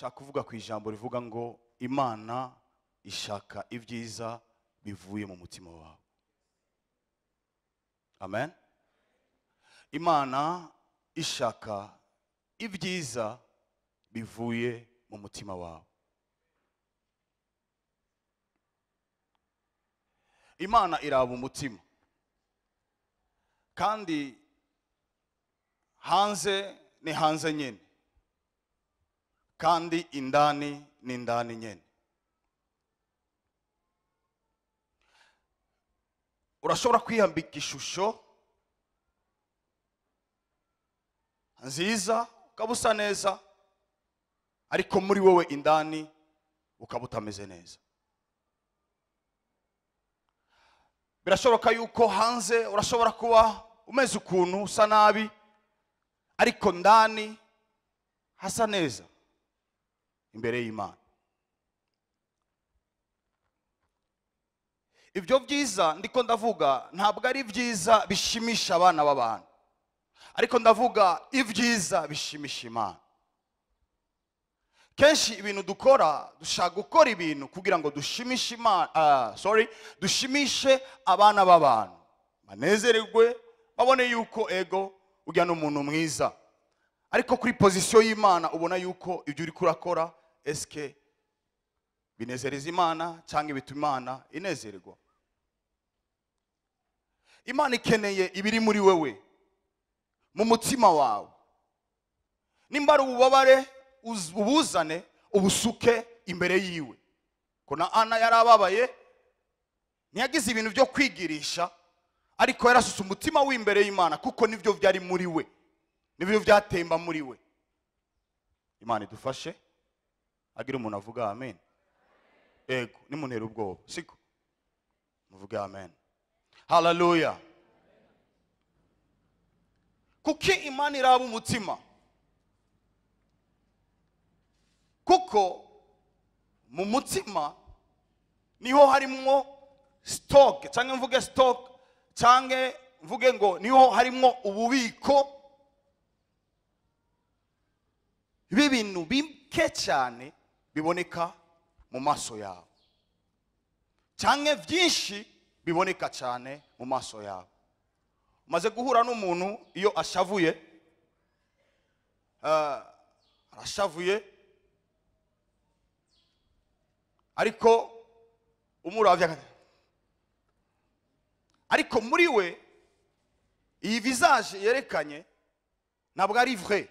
Shaka kuvuga ku ijambo rivuga ngo Imana ishaka ibyiza bivuye mu mutima wawe. Amen. Imana ishaka ibyiza bivuye mu mutima wawe. Imana iraba umutima. Kandi hanze ni hanze nyene. Kandi indani ni indani nyene. Urashobora kwihambika ishusho nziza ukaba usa neza, ariko muri wowe indani ukaba utameze neza. Birashoboka yuko hanze urashobora kuba umeze ukuntu usa nabi, ariko ndani hasa neza imbere y'Imana. Ibyo byiza ndiko ndavuga ntabwo ari byiza bishimisha abana b'abantu, ariko ndavuga ibyiza bishimisha Imana. Kenshi ibintu dukora, dushaka gukora ibintu kugira ngo dushimishe Imana, dushimishe abana b'abantu, banezererwe, babone yuko ego ujya n'umuntu mwiza. Ariko kuri position y'Imana ubona yuko ibyo uri kurakora eske binezereza Imana cyangwa bituma Imana inezererwa. Imana ikeneye ibiri muri wewe, mu mutima wawe. Nimba ari ububabare ubuzane ubusuke imbere yiwe. Kona Ana yarababaye, ntiyagize ibintu byo kwigirisha, ariko yarasutse umutima w'imbere y'Imana kuko nivyo byari muri we, nivyo byatemba muri we. Imana idufashe agira umuntu avuga amen. Ego nimunera ubwoba siko muvuge amen. Hallelujah. Kuki Imana iraba umutima? Kuko mu mutima niho harimo stock, cyangwa mvuge stock, cyangwa mvuge ngo niho harimo ububiko b'ibintu bike cyane biboneka mu maso yawe, cyangwa byinshi biboneka cyane mu maso yawe. Umaze guhura n'umuntu iyo ashavuye, arashavuye, ariko umuravya, ariko muri we iyi visage yerekanye ntabwo ari vrai,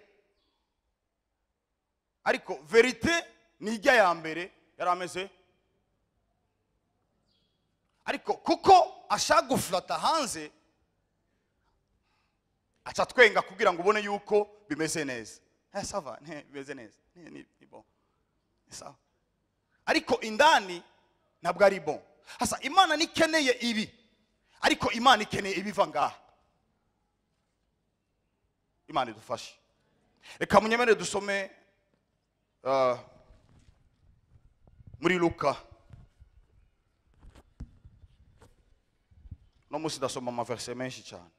ariko verite ni ijya ya mbere yarameze. Ariko kuko ashaka guflata hanze, aca twenga kugira ngo ubone yuko bimeze neza. Ça va, bimeze neza, ni bon, sawa. Ariko indani ntabwo ari bon. Hasa Imana nikeneye ibi, ariko Imana ikeneye ibiva ngaha. Imana idufashe. Reka munyemere dusome muri Luka. No musi ndasoma amaverse menshi cyane.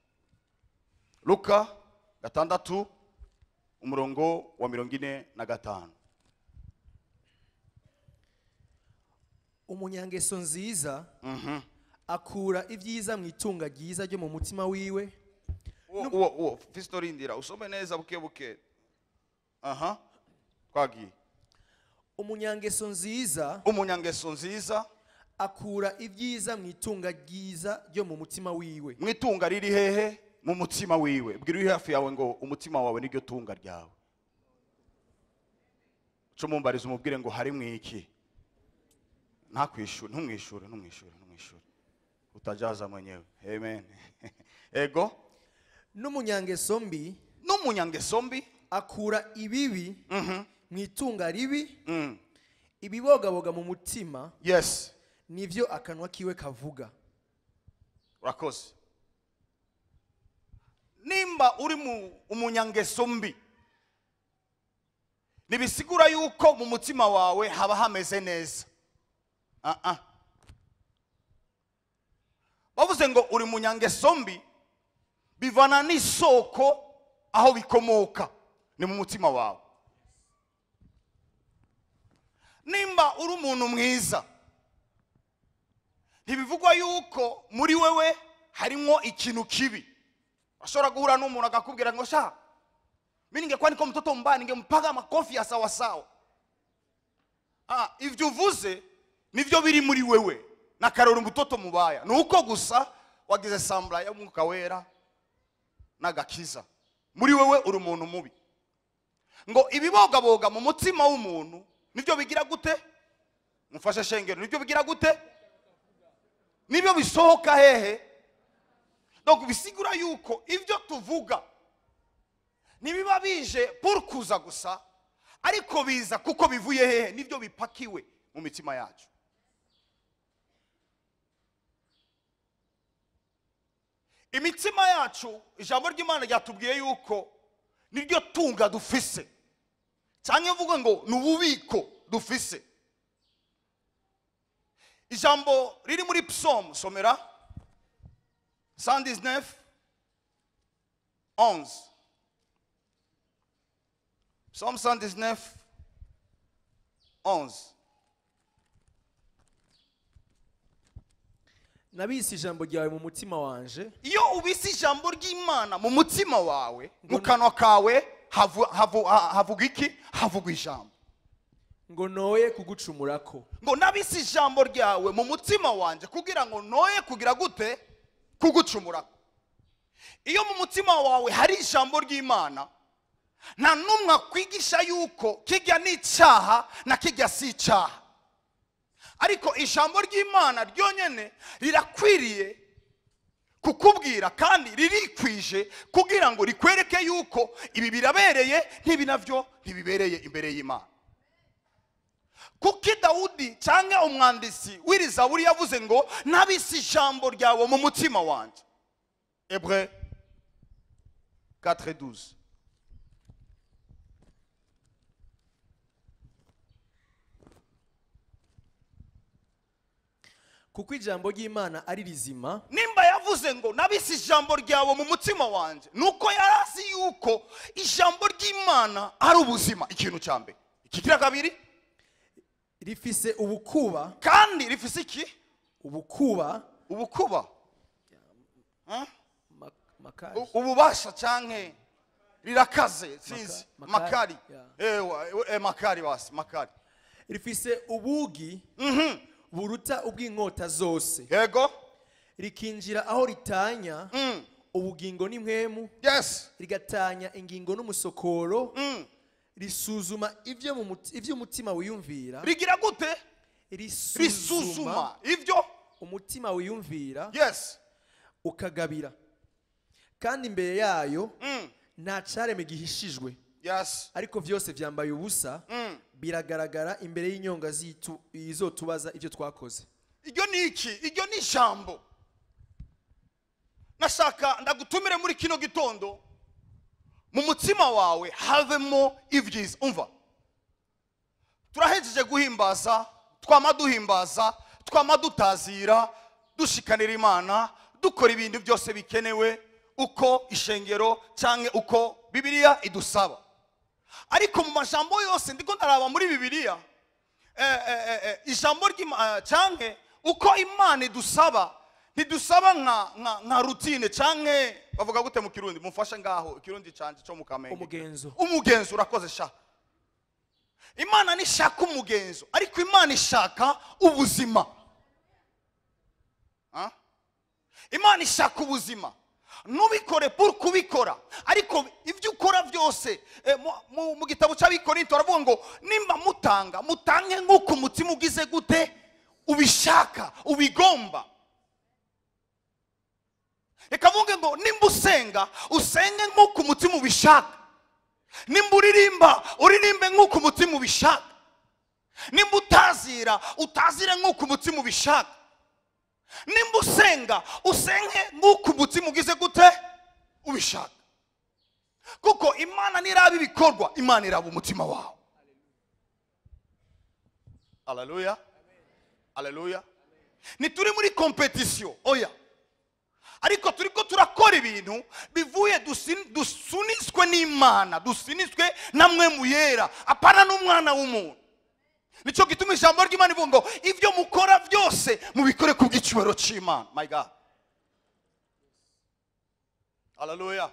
Luka 6 umurongo wa 45. Umunyangeso nziza akura ibyiza mu itunga ryiza ryo mu mutima wiwe. Uwo Fiston rindira usome neza buke buke. Aha twagiye. Umunyangeso nziza, umunyangeso nziza akura ibyiza mu itunga ryiza ryo mu mutima wiwe. Mu itunga riri hehe? Mu mutima wiwe. Bwira uri hafi yawe ngo umutima wawe niryo tunga ryawe. Cumumbariza umubwire ngo hari mwiki. Ntakwishura, ntumwishure, ntumwishure, ntumwishure. Utajaza mwenyewe. Amen. Ego. N'umunyangeso mbi, n'umunyangeso mbi akura ibibi mu itunga ribi. Ibibogaboga mu mutima. Yes. Nivyo akanwa kiwe kavuga. Urakoze. Nimba uri mu umunyangeso mbi, nibisigura yuko mu mutima wawe haba hameze neza. Bavuze ngo uri munyangeso mbi bivana n'isoko aho bikomoka, ni mu mutima wawe. Nimba uri umuntu mwiza, ntibivugwa yuko muri wewe harimo ikintu kibi. Ashobora guhura n'umuntu akakubwira ngo sha, mimi ningekuwa niko mtoto mbaya ningempaga makofi ya sawa sawa. Ivyo uvuze nivyo biri muri wewe. Na karori mtoto mubaya. Nuko gusa wagize sambla ya Mwuka Wera n'agakiza. Muri wewe uri umuntu mubi. Ngo ibibogaboga mu mutima w'umuntu nivyo bigira gute? Mufashe shengero, nivyo bigira gute? Nibyo bisohoka hehe? Donc bisigura yuko ivyo tuvuga nibiba bije pour kuza gusa, ariko biza kuko bivuye hehe? Nivyo bipakiwe mu mitima yacu. Imitima yacu, ijambo ry'Imana ryatubwiye yuko niryo tunga dufise, cyangwa mvuga ngo nububiko dufise. Ijambo riri muri Psalm, somera 119 11. Psalm 119 11. Nabise ijambo ryawe mu mutima wanje. Iyo ubise ijambo ry'Imana mu mutima wawe, mu kanwa kawe havuga iki? Havuga ijambo. Ngo noye kugucumurako. Ngo nabise ijambo ryawe mu mutima wanje kugira ngo noye kugira gute? Kugucumurako. Iyo mu mutima wawe hari ijambo ry'Imana, nta numwe akwigisha yuko kijya n'icyaha na kijya si icyaha. Ariko ijambo ry'Imana ryonyene rirakwiriye kukubwira kandi ririkwije kugira ngo rikwereke yuko ibi birabereye n'ibi navyo ntibibereye imbere y'Imana. Kuki Dawudi cyangwa umwandisi w'iri zaburi yavuze ngo nabise ijambo ryawe mu mutima wanje? Hébreux 4:12. Kuko ijambo ry'Imana ari rizima. Nimba yavuze ngo nabise ijambo ryawe mu mutima wanje, nuko yarazi yuko ijambo ry'Imana ari ubuzima. Ikintu cya mbere. Ikigira kabiri, rifise ubukuba. Kandi rifise iki? Ubukuba. Ubukuba. Makari. Ububasha canke rirakaze, sinzi. Makari. Ewa, makari basi, makari. Rifise ubugi. Buruta ubw'inkota zose. Yego. Rikinjira aho ritanya ubugingo n'impwemu. Yes. Rigatanya ingingo n'umusokoro. Risuzuma ivyo umutima wiyumvira. Rigira gute? Risuzuma ivyo umutima wiyumvira. Yes. Ukagabira. Kandi imbere yayo nta careme gihishijwe. Yes. Ariko vyose vyambaye ubusa. Biragaragara imbere y'inyonga zitu izotubaza ivyo twakoze. Iryo ni iki? Iryo ni ijambo. Nashaka ndagutumire muri kino gitondo mu mutima wawe havemo ivyiza. Umva, turahejeje guhimbaza, twama duhimbaza, twama dutazira, dushikanira Imana, dukora ibintu byose bikenewe uko ishengero canke uko Bibiliya idusaba. Ariko mu majambo yose ndiko ndaraba muri Bibiliya, ijambo canke uko Imana idusaba, ntidusaba nka routine canke bavuga gute mu Kirundi? Mufashe ngaho Kirundi canje cyo mu Kamenge. Umugenzo. Umugenzo urakoze sha. Imana nishaka umugenzo, ariko Imana ishaka ubuzima. Imana ishaka ubuzima. Nubikore pour kubikora, ariko ivyo ukora byose mu gitabo cy'Abikorinto aravuga ngo nimba mutanga, mutange nk'uko umutima ugize gute ubishaka, ubigomba. Reka mvuge ngo nimba usenga, usenge nk'uko umutima ubishaka. Nimba uririmba, uririmbe nk'uko umutima ubishaka. Nimba utazira, utazire nk'uko umutima ubishaka. Nimba usenga, usenge nk'uko umutima ugize gute ubishaka. Kuko Imana niraba ibikorwa, Imana iraba umutima wawe. Haleluya. Haleluya. Ntituri muri competition, oya. Ariko turiko turakora ibintu bivuye dusuniswe n'Imana, dusuniswe namwe muyera, apana n'umwana w'umuntu. Nicyo gituma ijambo ry'Imana ivuga ngo ibyo mukora byose mubikore ku bw'icyubahiro cy'Imana. My God. Hallelujah.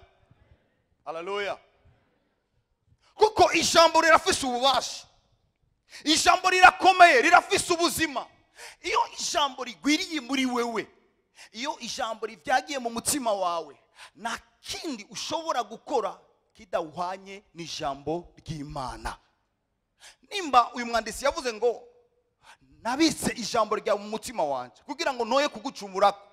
Hallelujah. Kuko ijambo rirafise ububasha. Ijambo rirakomeye, rirafise ubuzima. Iyo ijambo rigwiriye muri wewe, iyo ijambo rivyagiye mu mutima wawe, nta kindi ushobora gukora kidahwanye n'ijambo ry'Imana. Nimba uyu mwanditsi yavuze ngo nabitse ijambo ryawe mu mutima wanje kugira ngo ntoye kugucumurako,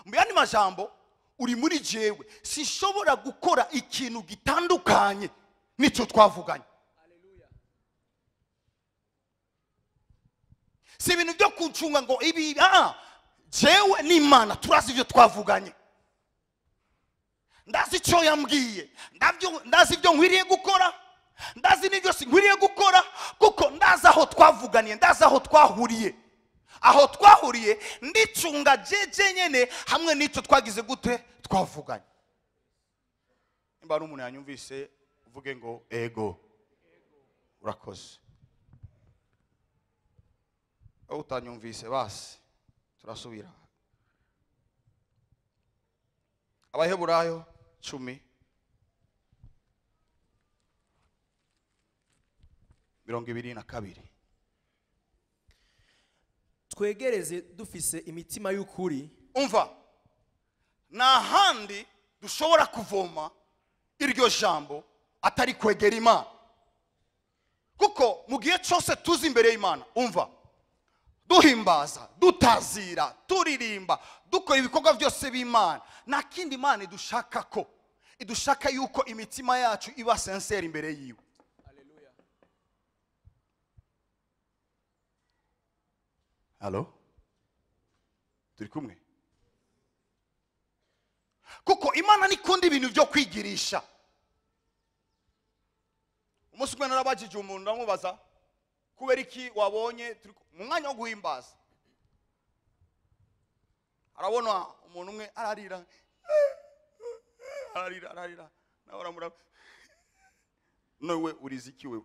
mu yandi majambo uri muri jewe, sinshobora gukora ikintu gitandukanye n'icyo twavuganye. Si ibintu byo kuncunga ngo ibi jewe n'Imana turazi ibyo twavuganye, ndazi icyo yambwiye, ndazi ibyo nkwiriye gukora, ndazi n'ibyo sinkwiriye gukora, kuko ndazi aho twavuganiye, ndazi aho twahuriye. Aho twahuriye ndicunga jeje nyene hamwe n'icyo twagize gute twavuganye. Nimba ari umuntu yanyumvise uvuge ngo ego, urakoze. Aho utanyumvise basi turasubira. Abaheburayo 10 22. Twegereze dufise imitima y'ukuri. Umva, nta handi dushobora kuvoma iryo jambo atari kwegera Imana. Kuko mu gihe cyose tuzi imbere y'Imana, umva, duhimbaza, dutazira, turirimba, dukora ibikorwa byose b'Imana, nta kindi Imana idushaka ko idushaka yuko imitima yacu iba sincere imbere yiwe. Haleluya. Halo, turi kumwe? Kuko Imana nikunda ibintu byo kwigirisha. Umunsi umwe narabajije umuntu ndamubaza kubera iki wabonye mu mwanya wo guhimbaza, arabona umuntu umwe ararira ararira ararira, nawe aramuraba, nowe uriza iki wewe?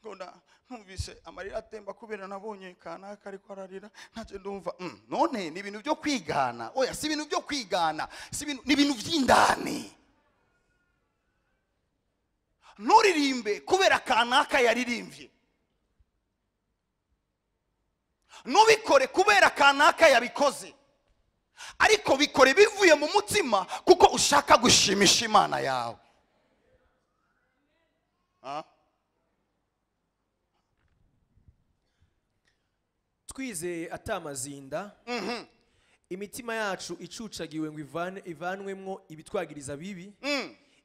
Ngonda numvise amarira atemba kubera nabonye kanaka ariko ararira, ntacyo ndumva. None ni ibintu byo kwigana. Oya, si ibintu byo kwigana, si ibintu, ni ibintu by'indani. Nturirimbe kubera kanaka yaririmbye, ntubikore kubera kanaka yabikoze, ariko bikore bivuye mu mutima kuko ushaka gushimisha Imana yawe. Twizeye atamazinda, imitima yacu icucagiwe ngo ivanwemwo ibitwagiriza bibi,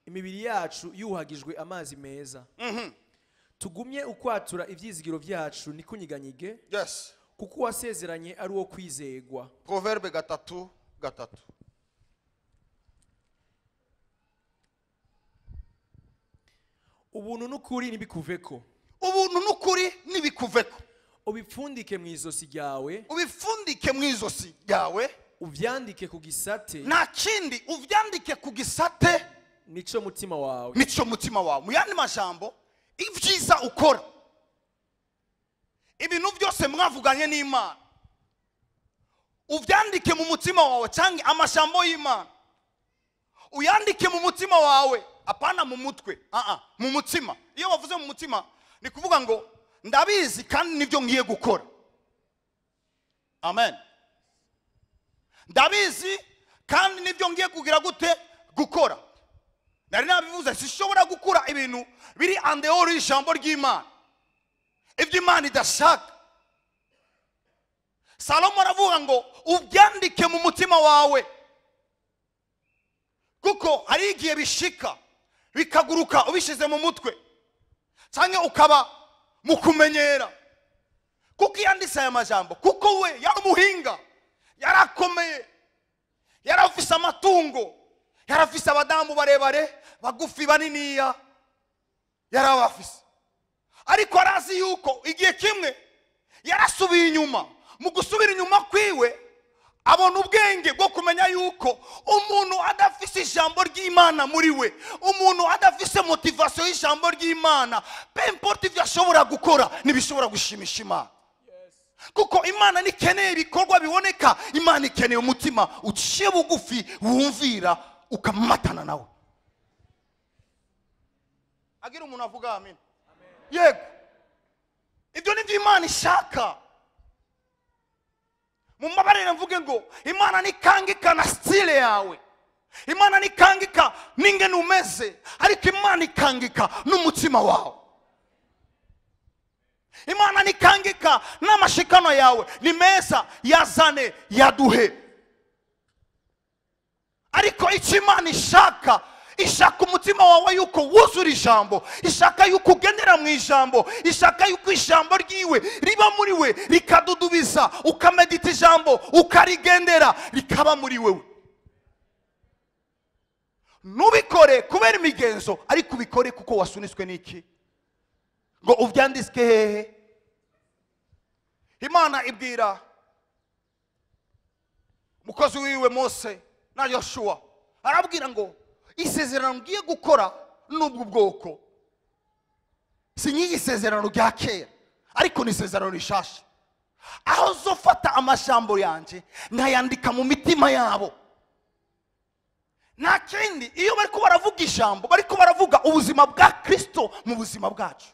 imibiri yacu yuhagijwe amazi meza. Tugumye ukwatura ivyizigiro vyacu nikunyiganyige. Yes. Kuko wasezeranye ari uwo kwizegwa. Proverbe 3:3. Ubuntu n'ukuri nibikuveko. Ubuntu n'ukuri nibikuveko. Ubipfundike mu izosi ryawe. Ubipfundike mu izosi ryawe. Uvyandike ku gisate. Nta kindi, uvyandike ku gisate nico mutima wawe. Nico mutima wawe. Mu yandi majambo, ivyiza ukora, ibintu byose mwavuganye n'Imana, uvyandike mu mutima wawe, cyangwa amajambo y'Imana uyandike mu mutima wawe, apana mu mutwe, mu mutima. Iyo bavuze mu mutima ni kuvuga ngo ndabizi kandi nibyo ngiye gukora. Amen. Ndabizi kandi nibyo ngiye kugira gute gukora. Nari nabivuze, sishobora gukura ibintu biri andeoro y'ijambo ry'Imana, ibyo Imana idashaka. Salomo aravuga ngo ubyandike mu mutima wawe, kuko hari igihe bishika bikaguruka ubishize mu mutwe, cyangwa ukaba mu kumenyera. Kuko yanditse aya majambo, kuko we yari umuhinga, yarakomeye, yarafise amatungo, yarafise abadamu barebare, bagufi, baniniya, yarabafise. Ariko arazi yuko igihe kimwe yarasubiye inyuma. Mu gusubira inyuma kwiwe Abona ubwenge bwo kumenya yuko umuntu adafise ijambo ry'Imana muri we, umuntu adafise motivation y'ijambo ry'Imana, peu importe ivyo ashobora gukora ntibishobora gushimisha Imana. Kuko Imana nikeneye ibikorwa biboneka, Imana ikeneye umutima uciye bugufi wumvira ukamatana nawe. Agira umuntu avuga amen. Yego, ibyo nivyo Imana ishaka. Mumbabarire mvuge ngo Imana nikangika na style yawe, Imana nikangika n'ingene umeze, ariko Imana ikangika n'umutima wawe. Imana nikangika n'amashikano yawe ni meza, yazane yaduhe. Ariko icyo Imana ishaka, ishaka umutima wawe yuko wuzura ijambo, ishaka yuko ugendera mu ijambo, ishaka yuko ijambo ryiwe riba muri we rikadudubiza, ukamedita ijambo ukarigendera rikaba muri wewe. Nubikore kubera imigenzo, ariko ubikore kuko wasuniswe n'iki? Ngo uvyanditswe hehe? Imana ibwira umukozi wiwe Mose na Yoshua, arabwira ngo isezerano ngiye gukora n'ubwo bwoko si nk'iyi sezerano rya kera, ariko ni isezerano rishasha, aho zofata amajambo yanje nkayandika mu mitima yabo. Nta kindi, iyo bariko baravuga ijambo, bariko baravuga ubuzima bwa Kristo mu buzima bwacu.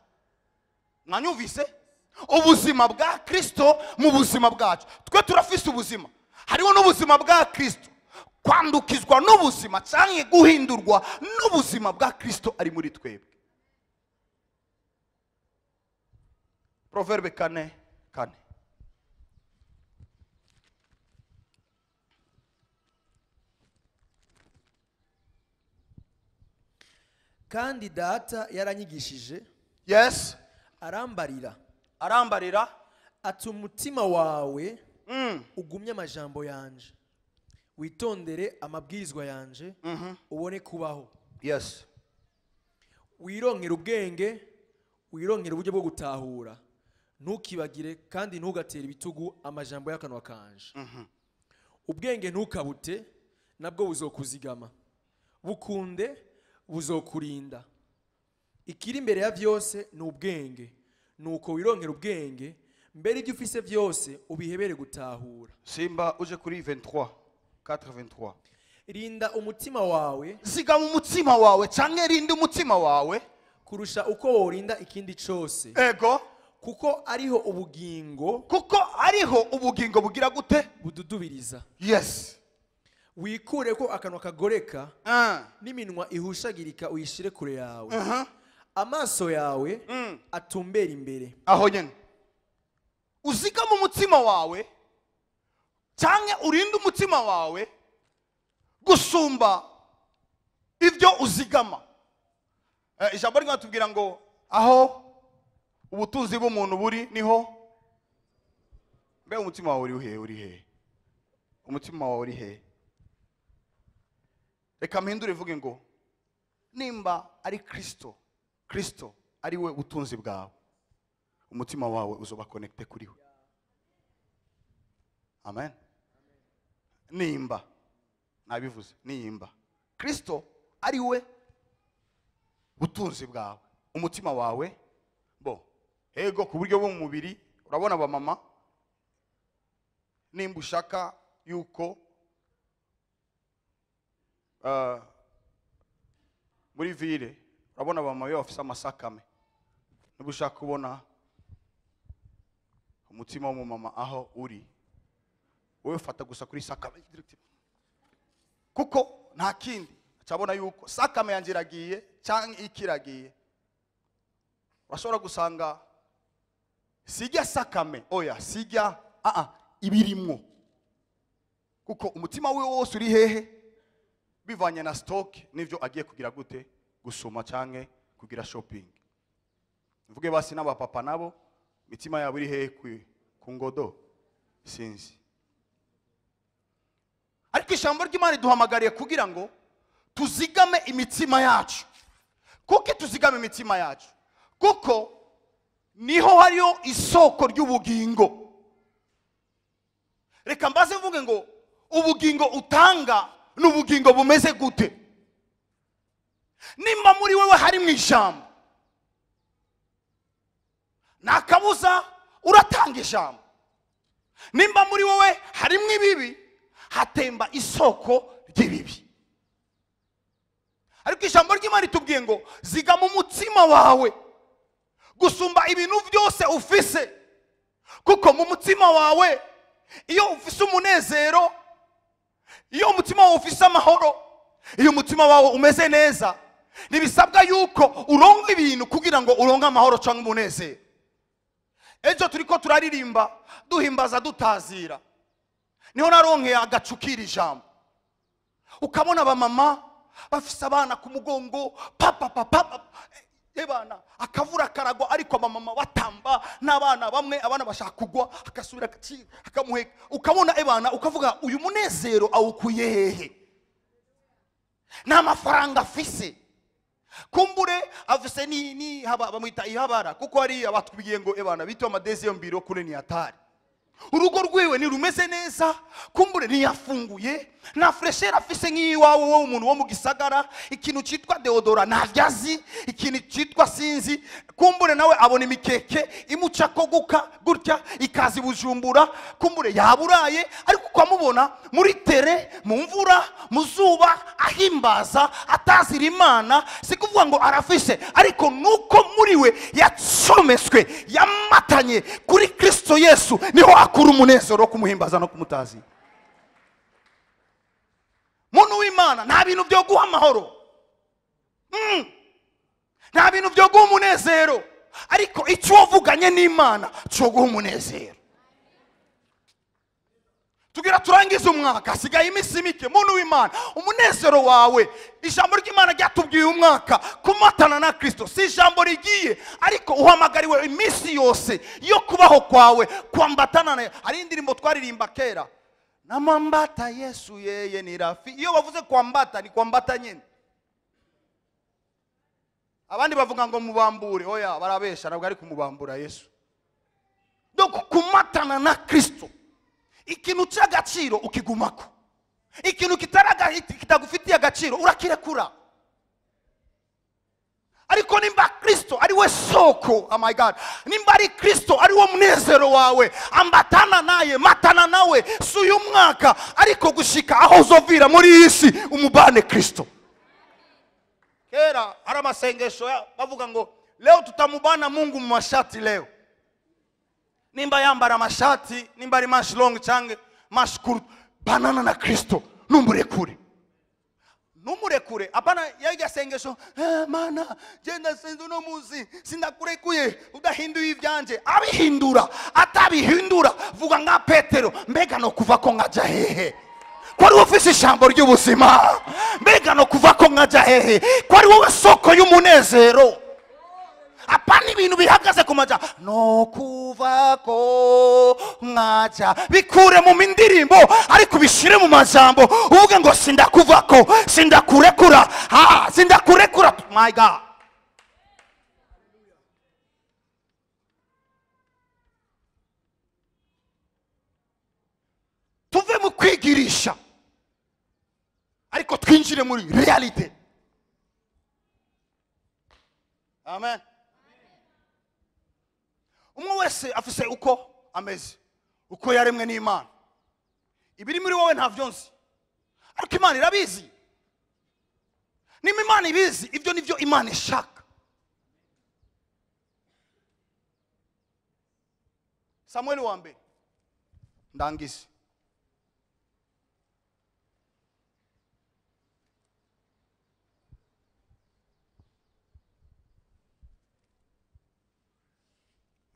Mwanyumvise? Ubuzima bwa Kristo mu buzima bwacu. Twe turafise ubuzima, hariho n'ubuzima bwa Kristo. Kwandukizwa n'ubuzima canke guhindurwa n'ubuzima bwa Kristo ari muri twebwe. Proverbe 4:4. Kandi data yaranyigishije, yes, arambarira, arambarira ati umutima wawe ugumye amajambo yanje, witondere amabwirizwa yanje, ubone kubaho. Yes. Wironkera ubwenge, wironkera uburyo bwo gutahura, ntukibagire kandi ntugatere ibitugu amajambo y'akanwa kanje. Ubwenge ntukabute, nabwo buzokuzigama, bukunde buzokurinda. Ikiri imbere ya vyose ni ubwenge, nuko wironkera ubwenge, mbere ibyo ufise vyose ubihebere gutahura. Simba uje kuri 23 4:23. Rinda umutima wawe, zigama umutima wawe canke rinda umutima wawe kurusha uko worinda ikindi cose. Ego, kuko ariho ubugingo, kuko ariho ubugingo bugira gute? Bududubiriza. Yes. Wikure ko akanwa kagoreka n'iminwa ihushagirika uyishire kure yawe. Amaso yawe atumbera imbere. Aho nyene uzigama umutima wawe canke urinde umutima wawe gusumba ivyo uzigama. Ijambo ryatubwira ngo aho ubutunzi bw'umuntu buri niho. Mbe umutima wawe uri he? Uri he? Umutima wawe uri he? Reka mpindure ivuge ngo nimba ari Kristo, Kristo ari we butunzi bwawe, umutima wawe uzoba connecté kuri we. Amen. Nimba nabivuze, nimba Kristo ari we butunzi bwawe, umutima wawe bo ego ku buryo bwo mu mubiri. Urabona aba mama, nimba ushaka yuko muri ville urabona aba mama bafise amasakame, niba ushaka kubona umutima w'umumama aho uri, wowe fata gusa kuri sakame, kuko nta kindi acabona yuko sakame yanje iragiye canke ikiragiye. Urashobora gusanga sijya sakame, oya sijya ibirimwo, kuko umutima wiwe wose uri hehe? Bivanye na stock nivyo agiye kugira gute, gusoma canke kugira shopping. Mvuge basi n'abapapa nabo mitima yabo iri hehe? Ku ngodo sinzi. Ariko ijambo ry'Imana riduhamagariye kugira ngo tuzigame imitima yacu. Kuko tuzigame imitima yacu, kuko niho hariyo isoko ry'ubugingo. Reka mbaze mvuge ngo Ubugingo utanga n'ubugingo bumeze gute? Nimba muri wewe hari mu ijambo, nakabuza uratanga ijambo. Nimba muri wowe harimo ibibi, hatemba isoko ry'ibibi. Ariko ijambo ry'Imana ritubwiye ngo zigama umutima wawe gusumba ibintu byose ufise, kuko mu mutima wawe iyo ufise umunezero, iyo umutima wawe ufise amahoro, iyo umutima wawe umeze neza, ntibisabwa yuko uronka ibintu kugira ngo uronke amahoro cyangwa umunezero. Ejo turiko turaririmba duhimbaza dutazira, niho naronkeye agacukira ijambo. Ukabona abamama bafise abana ku mugongo, papa papa ebana akavura karagwa, ariko abamama batamba n'abana bamwe, abana bashaka kugwa akasubira akamuheka. Ukabona ebana ukavuga uyu munezero awukuye hehe? Nta mafaranga afise, kumbure afise ni haba bamwita ihabara, kuko ari abatubwiye ngo ebana bito amadezi yo mbiro kure ni atari. Urugo rwiwe ni rumeze neza, kumbure ntiyafunguye, nta freshera afise nk'iwawe wowe umuntu wo mu gisagara. Ikintu cyitwa deodora ntavyazi, ikintu cyitwa sinzi, kumbure nawe abona imikeke imuca ko guka gutya ikazi Bujumbura, kumbure yaburaye, ariko ukamubona muri tere mu mvura mu zuba ahimbaza atazira Imana. Si kuvuga ngo arafise, ariko nuko muri we yacomeswe yamatanye kuri Kristo Yesu, niho akura umunezero wo kumuhimbaza no kumutazira. Muntu w'Imana, nta bintu byo guha amahoro, nta bintu byo guha umunezero, ariko icyo wavuganye n'Imana cyo guha umunezero. Tugira turangize umwaka, hasigaye iminsi mike. Muntu w'Imana, umunezero wawe, ijambo ry'Imana ryatubwiye umwaka kumatana na Kristo, si ijambo rigiye, ariko uhamagariwe iminsi yose yo kubaho kwawe kwambatana naye. Hari indirimbo twaririmba kera, namwambata Yesu yeye ni rafi. Iyo bavuze kwambata ni kwambata nyene. Abandi bavuga ngo mubambure, oya barabesha, ntabwo ari kumubambura Yesu. Donc kumatana na Kristo, ikintu cy'agaciro ukigumako, ikintu kitagufitiye agaciro urakirekura. Ariko nimba Kristo ari we soko, oh my God, nimba ari Kristo ari wo munezero wawe, ambatana naye, matana nawe, si uyu mwaka, ariko gushika aho uzovira muri iyi si umubane Kristo. Kera hari amasengesho bavuga ngo leo tutamubana Mungu mu mashati leo. Nimba yambara amashati, nimba ari manche longue canke manche courte, banana na Kristo, numurekure. Numurekure. Apana yarya sengesho, mana, genda senze uno munsi, sindakurekuye, udahinduye ivyanje. Abihindura, atabihindura, vuga nka Petero, mbega no kuva ko nkaja hehe? Ko ari wowe ufise ijambo ry'ubuzima, mbega no kuva ko nkaja hehe? Ko ari wowe soko y'umunezero. Apana ibintu bihagaze ku maja no kuva ko nkaja, bikure mu mindirimbo ariko bishire mu majambo, uvuge ngo sindakuvako, sindakurekura, ha, sindakurekura. My God. Tuve mu kwigirisha ariko twinjire muri realite. Amen. Umwe wese afise uko ameze, uko yaremwe n'Imana. Ibiri muri wowe ntavyo nzi, ariko Imana irabizi. Nimba Imana ibizi, ibyo nivyo Imana ishaka. Samuel wa mbere, ndangize.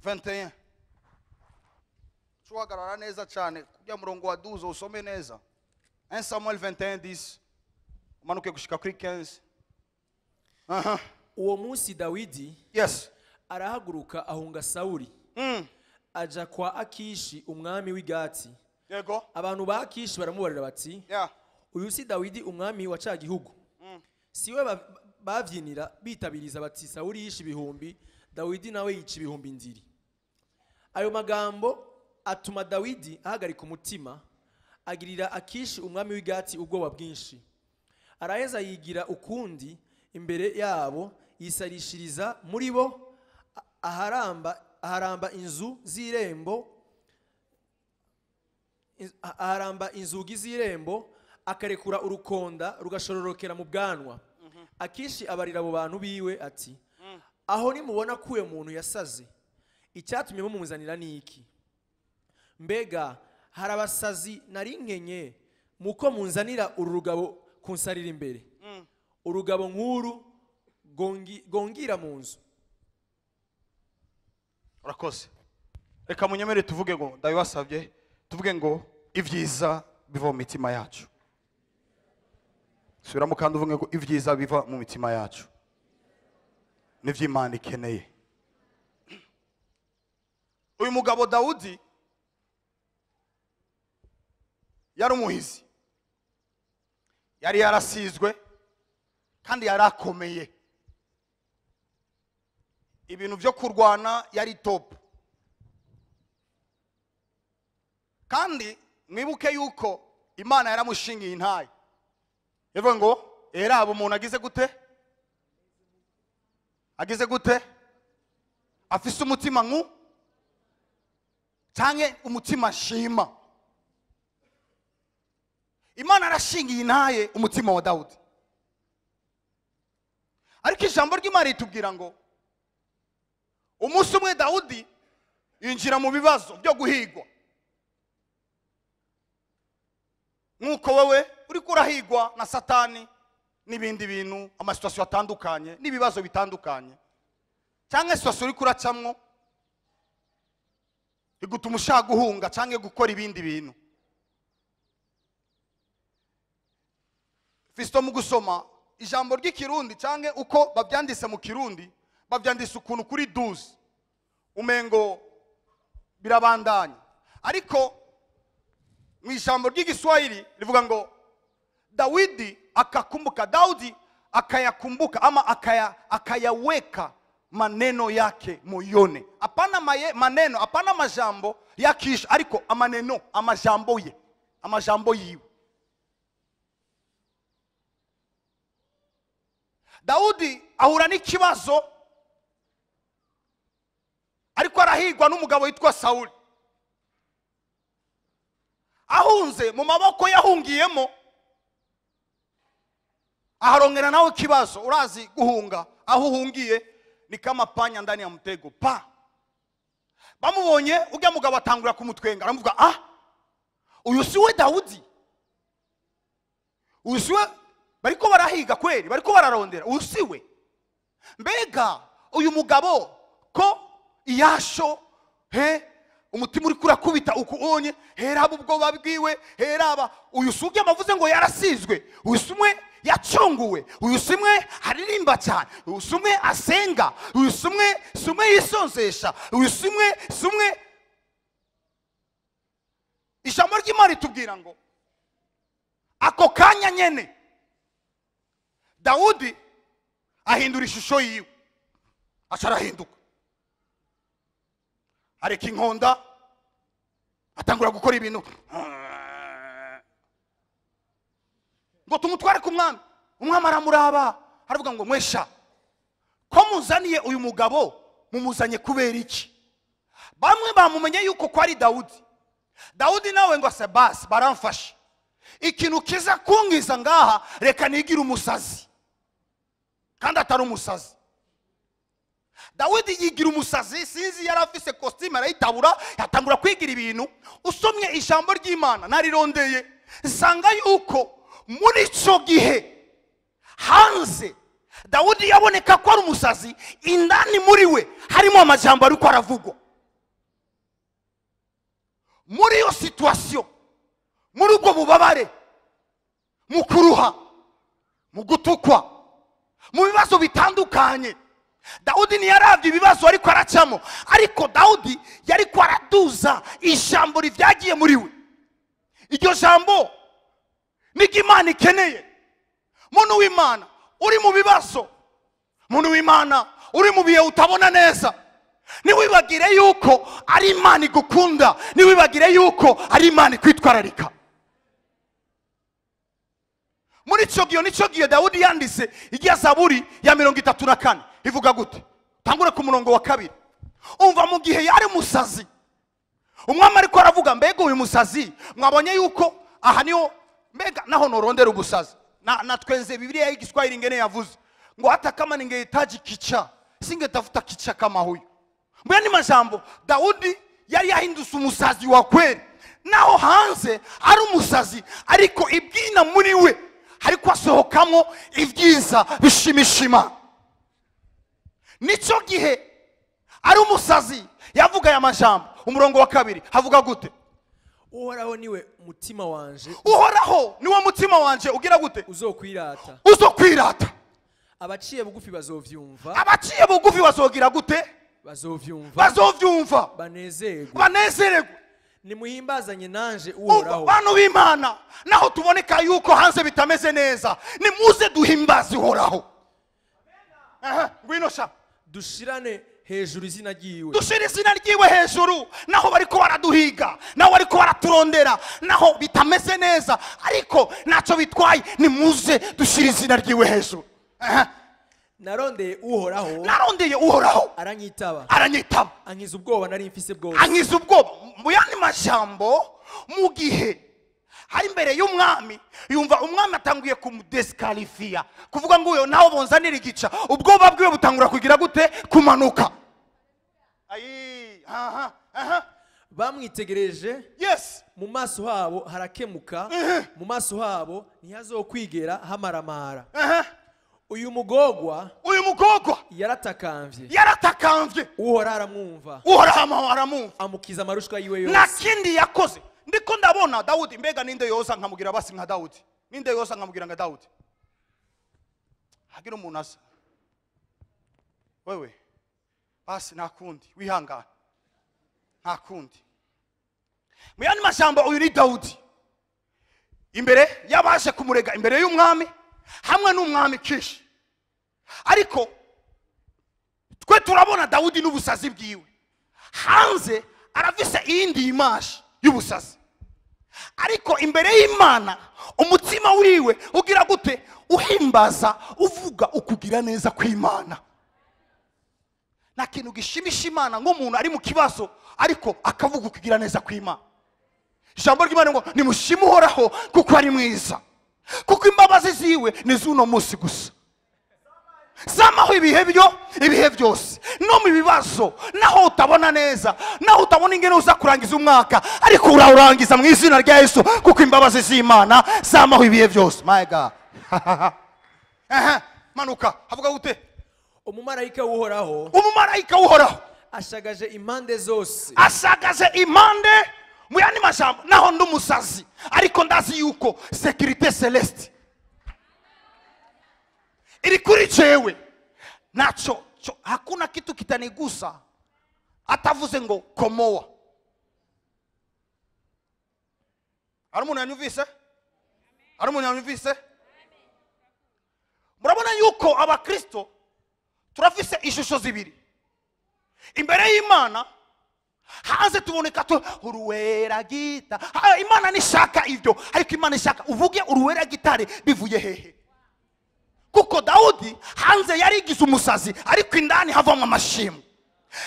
21. Tuhagarara neza cyane kujya murongo wa 12 usome neza. 1 Samuel 21:10 umanuke gushika kuri 15. Aha. Uwo munsi Dawidi, yes, arahaguruka ahunga Sawuli. Aja kwa Akishi umwami w'Igati. Yego. Abantu ba Akishi baramubarira bati, yeah, uyu si Dawidi umwami wa ca gihugu. Siwe bavyinira bitabiriza bati Sawuli yishe ibihumbi, Dawidi nawe yica ibihumbi ndiri. Ayo magambo atuma Dawidi ahagarika umutima, Agirira Akishi umwami w'Igati ubwoba bwinshi. Araheza yigira ukundi imbere yabo, yisarishiriza muri bo, aharamba inzu z'irembo, aharamba inzugi z'irembo, akarekura urukonda rugashororokera mu bwanwa. Akishi abarira abo bantu biwe ati: "Aho nimubona ko uyo muntu yasaze, icyatumye mumuzanira ni iki? Mbega hari abasazi nari nkenye muko munzanira uru rugabo kunsarira imbere? Urugabo nk'uru gongira mu nzu." Urakoze. Reka munyemere tuvuge ngo, ndabibasabye, tuvuge ngo ibyiza biva mu mitima yacu. Subiramo kandi uvuge ngo ibyiza biva mu mitima yacu nivyo Imana ikeneye. Uyu mugabo Dawudi yari umuhizi, yari yarasizwe kandi yarakomeye, ibintu byo kurwana yari top. Kandi mwibuke yuko Imana yaramushingiye intaye, yavuga ngo eraba umuntu agize gute, agize gute, afise umutima nku canke umutima shima. Imana arashingiye intaye umutima wa Dawudi. Ariko ijambo ry'Imana ritubwira ngo umunsi umwe Dawudi yinjira mu bibazo byo guhigwa, nk'uko wewe uri kurahigwa na Satani n'ibindi bintu, amasituasiyo atandukanye n'ibibazo bitandukanye, cyangwa situation uri kuracamwo igutuma ushaka guhunga cyangwa gukora ibindi bintu. Fiston, mu gusoma ijambo ry'Ikirundi cyangwa uko babyanditse mu Kirundi, babyanditse ukuntu kuri 12 umengo birabandanya, ariko mu ijambo ry'Igiswahili rivuga ngo Dawidi akakumbuka, Daudi akayakumbuka ama akayaweka maneno yake moyoni. Hapana maneno, hapana majambo yakisha, ariko amaneno, amajambo ye, amajambo yiwe. Daudi ahura n'ikibazo, ariko arahigwa n'umugabo witwa Sauli. Ahunze mu maboko yahungiyemo, aharongera nawe kibazo. Urazi guhunga, aho uhungiye ni kama panya ndani ya mtego. Pa bamubonye ujya mugabo atangura kumutwenga, aramuvuga: "Ah, uyu si we Dawudi, uyu si we bariko barahiga kweri, bariko bararondera, uyu si we. Mbega uyu mugabo ko iyasho he umutima uri kurakubita uku onye, heraba ubwoba bwiwe, heraba uyu suge amavuze ngo yarasizwe, uyu sumwe yacunguwe, uyu sumwe aririmba cyane, uyu sumwe asenga, uyu sumwe yisonzesha, uyu sumwe." Ijambo ry'Imana ritubwira ngo ako kanya nyene Dawudi ahindura ishusho yiwe, acarahinduka, areka inkonda, atangura gukora ibintu ngo tumutware ku mwami. Umwami aramuraba aravuga ngo mwesha, ko muzaniye uyu mugabo, mumuzanye kubera iki? Bamwe bamumenye yuko ko ari Dawudi. Dawudi nawe ngo ase basi baramfashe, ikintu kiza kungiza ngaha, reka nigire umusazi, kandi atari umusazi. Dawidi yigira umusazi, sinzi yari afise costume arayitabura, yatangura kwigira ibintu. Usomye ijambo ry'Imana narirondeye, nsanga yuko muri ico gihe hanze Dawudi yaboneka ko ari umusazi, indani muri we harimo amajambo ariko aravugwa. Muri iyo situation, muri ubwo bubabare, mu kuruha, mu gutukwa, mu bibazo bitandukanye, Dawudi ntiyaravye ibibazo ariko aracamo, ariko Dawudi yariko araduza ijambo rivyagiye muri we. Iryo jambo niryo Imana ikeneye. Muntu w'Imana uri mu bibazo, muntu w'Imana uri mu bihe utabona neza, ntiwibagire yuko ari Imana igukunda, ntiwibagire yuko ari Imana ikwitwararika. Muri ico gihe nico gihe Dawudi yanditse igiya Zaburi ya 34 ivuga gute? Tangure ku murongo wa 2. Umva mu gihe yari musazi, umwami ariko aravuga mbega uyu musazi mwabonye yuko aha niho mbega naho norondera ubusazi. Na twenze Biblia y'igiswahili ngene yavuze ngo hata kama ningehitaji kicha singetafuta kicha kama huyu. Mbona ni majambo Daudi yari yahindutse umusazi wa kweli. Naho hanze ari umusazi ariko ibwina muri we hariko asohokamo ibyiza bishimishima. Nico gihe ari umusazi yavuga ya majambo. Umurongo wa 2 havuga gute? Uhoraho niwe mutima wanje. Uhoraho niwe mutima wanje ugira gute? Uzokwirata. Uzokwirata. Abaciye bugufi bazovyumva. Abaciye bugufi bazogira gute? Bazovyumva. Bazovyumva. Banezerwe. Banezerwe. Nimuhimbazanye nanje Uhoraho. Bantu b'Imana, naho tuboneka yuko hanze bitameze neza, nimuze duhimbaze Uhoraho. Aha, ngwino sha. Dushirane hejuru izina ryiwe. Dushire izina ryiwe hejuru. Naho bariko baraduhiga, naho bariko baraturondera, naho bitameze neza, ariko naco bitwaye, nimuze dushire izina ryiwe hejuru. Aha. Narondeye Uhoraho. Narondeye Uhoraho. Aranyitaba. Aranyitaba. Ankiza ubwoba nari mfise bwose. Ankiza ubwoba. Mu yandi majambo, mu gihe hari imbere y'umwami, yumva umwami atanguye kumudeskalifia, kuvuga ngo uyo naho bonzanira igica, ubwoba bwiwe butangura kugira gute? Kumanuka. Ayi, aha, aha. Bamwitegereje. Yes. Mu maso habo harakemuka, mu maso habo ntihazokwigera hamaramara. Uyu mugogwa yaratakambye. Yaratakambye. Uhoraho aramwumva. Uhoraho aramwumva. Amukiza amarushwa yiwe yose. Na kindi yakoze. Ndiko ndabona Daudi mbega ninde yoza nkamugira basi nka Daudi. Ninde yoza nkamugira nka Daudi. Hagira umuntu asa. Wewe basi nakundi wihangana. Ntakundi. Mu yandi majambo uyu ni Daudi. Imbere yabashe kumurega imbere y'umwami hamwe n'umwami Kishi. Ariko twe turabona Daudi n'ubusazi bwiwe. Hanze arafise iyindi image y'ubusazi. Ariko imbere y'Imana umutima wiwe ugira gute? Uhimbaza, uvuga ukugira neza kw'Imana. Na kintu gishimisha Imana nk'umuntu ari mu kibazo ariko akavuga ukugira neza kw'Imana. Ijambo ry'Imana ngo nimushime Uhoraho kuko ari mwiza, kuko imbabazi ziwe ni z'uno munsi gusa, zamaho ibihe byo ibihe byose. No mu bibazo, naho utabona neza, naho utabona ingene uza kurangiza umwaka, ariko urawurangiza mu izina rya Yesu, kuko imbabazi z'Imana zamaho ibihe byose. My God. Aha, manuka havuga gute? Umumarayika w'Uhoraho. Umumarayika w'Uhoraho ashagaje impande zose. Ashagaje impande. Mu yandi majambo, naho ndi umusazi ariko ndazi yuko sécurité céleste iri kuri jewe. Nacho hakuna kitu kitanigusa atavuze ngo komoa. Hari umuntu yanyumvise? Hari umuntu yanyumvise? Murabona yuko abakristo turafise ishusho zibiri imbere y'Imana. Hanze tuboneka tu uruwera gita. Imana nishaka ibyo, ariko Imana ishaka uvuge uruwera gitare bivuye hehe? Kuko Daudi hanze yarigize umusazi, ariko indani havamo amashimwe.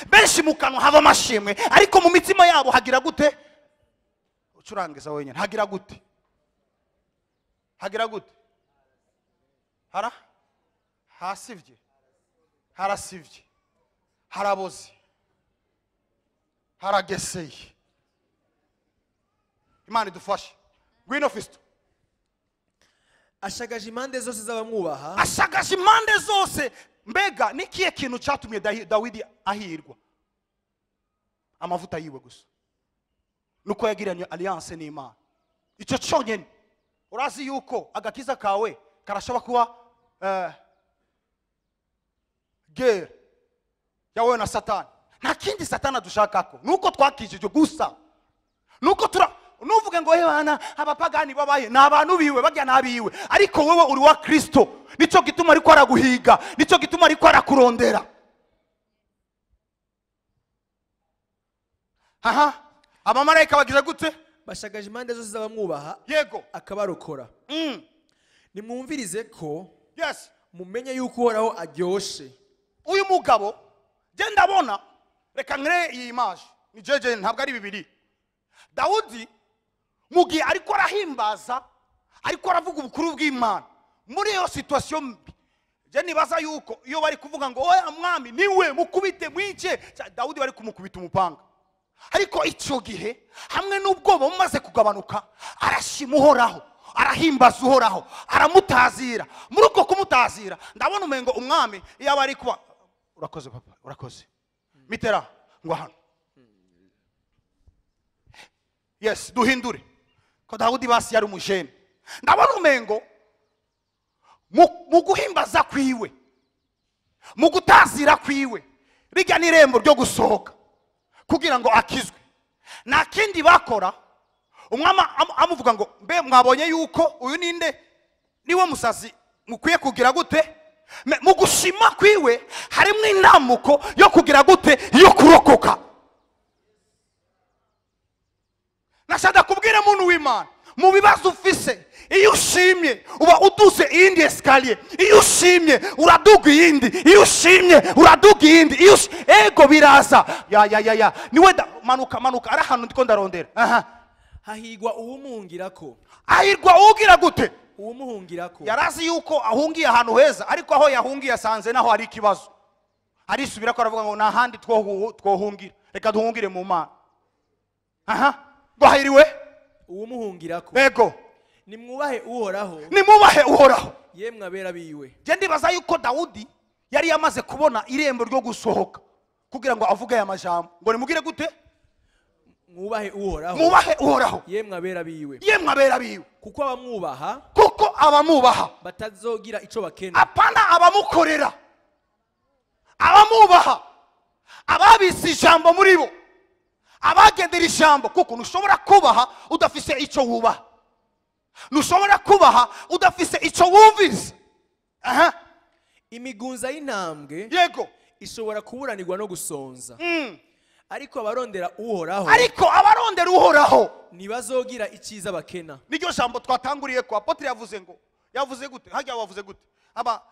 Benshi mu kanwa hava amashimwe, ariko mu mitima yabo hagira gute? Ucurangiza wenyine hagira gute? Hagira gute? Hara hasivye, harasivye, haraboze, harageseye. Imana idufashe. Ngwino Fisto. Ashagaje impande zose z'abamwubaha. Ashagaje impande zose. Mbega nikiye kintu cyatumye Dawidi ahirwa? Amavuta yiwe gusa. Nuko yagiranye alliance n'Imana. Icyo cyonyine. Urazi yuko agakiza kawe karashobora kuba guerre yawe na Satani. Nta kindi Satani adushakako nuko twakijije gusa. Nuko nuvuge ngo bana abapagani babaye ni abantu biwe bajya nabiwe, ariko wewe uri wa Kristo. Nico gituma ariko araguhiga, nico gituma ariko arakurondera. Aha, abamarayika bagize gute? Bashagaje impande zose z'abamwubaha. Yego. Akabarokora. Nimwumvirize ko, yes, mumenye yuko Uhoraho aryoshe. Uyu mugabo je ndabona, reka nkre iyi image ni jeje, ntabwo ari bibiri. Dawudi mu gihe ariko arahimbaza, ariko aravuga ubukuru bw'Imana muri iyo situation mbi, je nibaza yuko iyo bari kuvuga ngo oya mwami niwe mukubite mwice, Dawudi bari kumukubita umupanga. Ariko icyo gihe hamwe n'ubwoba bumaze kugabanuka, arashima Uhoraho, arahimbaza Uhoraho, aramutazira. Muri uko kumutazira ndabona umengo umwami iyo aba ari kuba urakoze papa, urakoze mitera ngo hano, yes, duhindure ko Dawudi basi yari umujene. Ndabona umengo mu guhimbaza kwiwe, mu gutazira kwiwe, rijya n'irembo ryo gusohoka kugira ngo akizwe. Nta kindi bakora, umwami amuvuga ngo mbe mwabonye yuko uyu ninde, niwe musazi mukwiye kugira gute? Mu gushima kwiwe harimo indamuko yo kugira gute, yo kurokoka. Nashaka kubwira muntu w'Imana, mu bibazo ufise, iyo ushimye uba uduze iyindi escalier, iyo ushimye uraduga iyindi, iyo ushimye uraduga iyindi, iyo ego biraza ya ya ya ya niwe manuka manuka, ari ahantu ndiko ndarondera. Aha, hahigwa uwumuhungirako. Ahirwa ugira gute? Uwumuhungirako. Yarazi yuko ahungiye ahantu heza, ariko aho yahungiye asanze naho hari ikibazo. Arisubira ko aravuga ngo nta handi twohungira, reka duhungire mu Mana. Aha, ngo hahiriwe uwumuhungirako. Ego, nimwubahe Uhoraho, nimubahe Uhoraho yemwe abera biwe. Je ndibaza yuko Dawudi yari yamaze kubona irembo ryo gusohoka kugira ngo avuge aya majambo ngo nimugire gute? Mwubahe Uhoraho, mwubahe Uhoraho yemwe abera biwe, yemwe abera biwe, kuko abamwubaha, kuko abamubaha batazogira ico bakena. Apana abamukorera, abamubaha, ababise ijambo muri bo, abagendera ijambo. Kuko ntushobora kubaha udafise ico wubaha, ntushobora kubaha udafise ico wumvise. Aha, imigunza y'intambwe, yego, ishobora kuburanirwa no gusonza. Ariko abarondera Uhoraho, ariko abarondera Uhoraho ntibazogira icyiza bakena. Niryo jambo twatanguriye ko apotre yavuze ngo, yavuze gute? Hajya wavuze gute?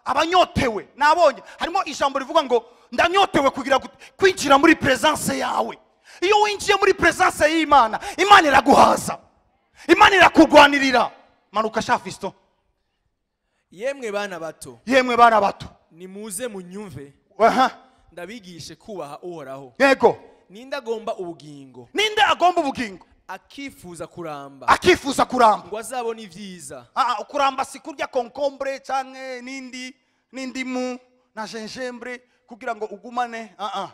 Abanyotewe nabonye harimo ijambo rivuga ngo ndanyotewe kugira gute? Kwinjira muri presence yawe. Iyo winjiye muri presence y'Imana, Imana iraguhaza, Imana irakugwanirira. Manuka sha Fiston. Yemwe bana bato, yemwe bana bato, nimuze munyumve, aha, ndabigishe kubaha Uhoraho. Yego, ninde agomba ubugingo, ninde agomba ubugingo, akifuza kuramba, akifuza kuramba ngo azabone ivyiza. Ah, kuramba si kurya concombre canke nindi n'indimu na gingembre kugira ngo ugumane. Ah ah,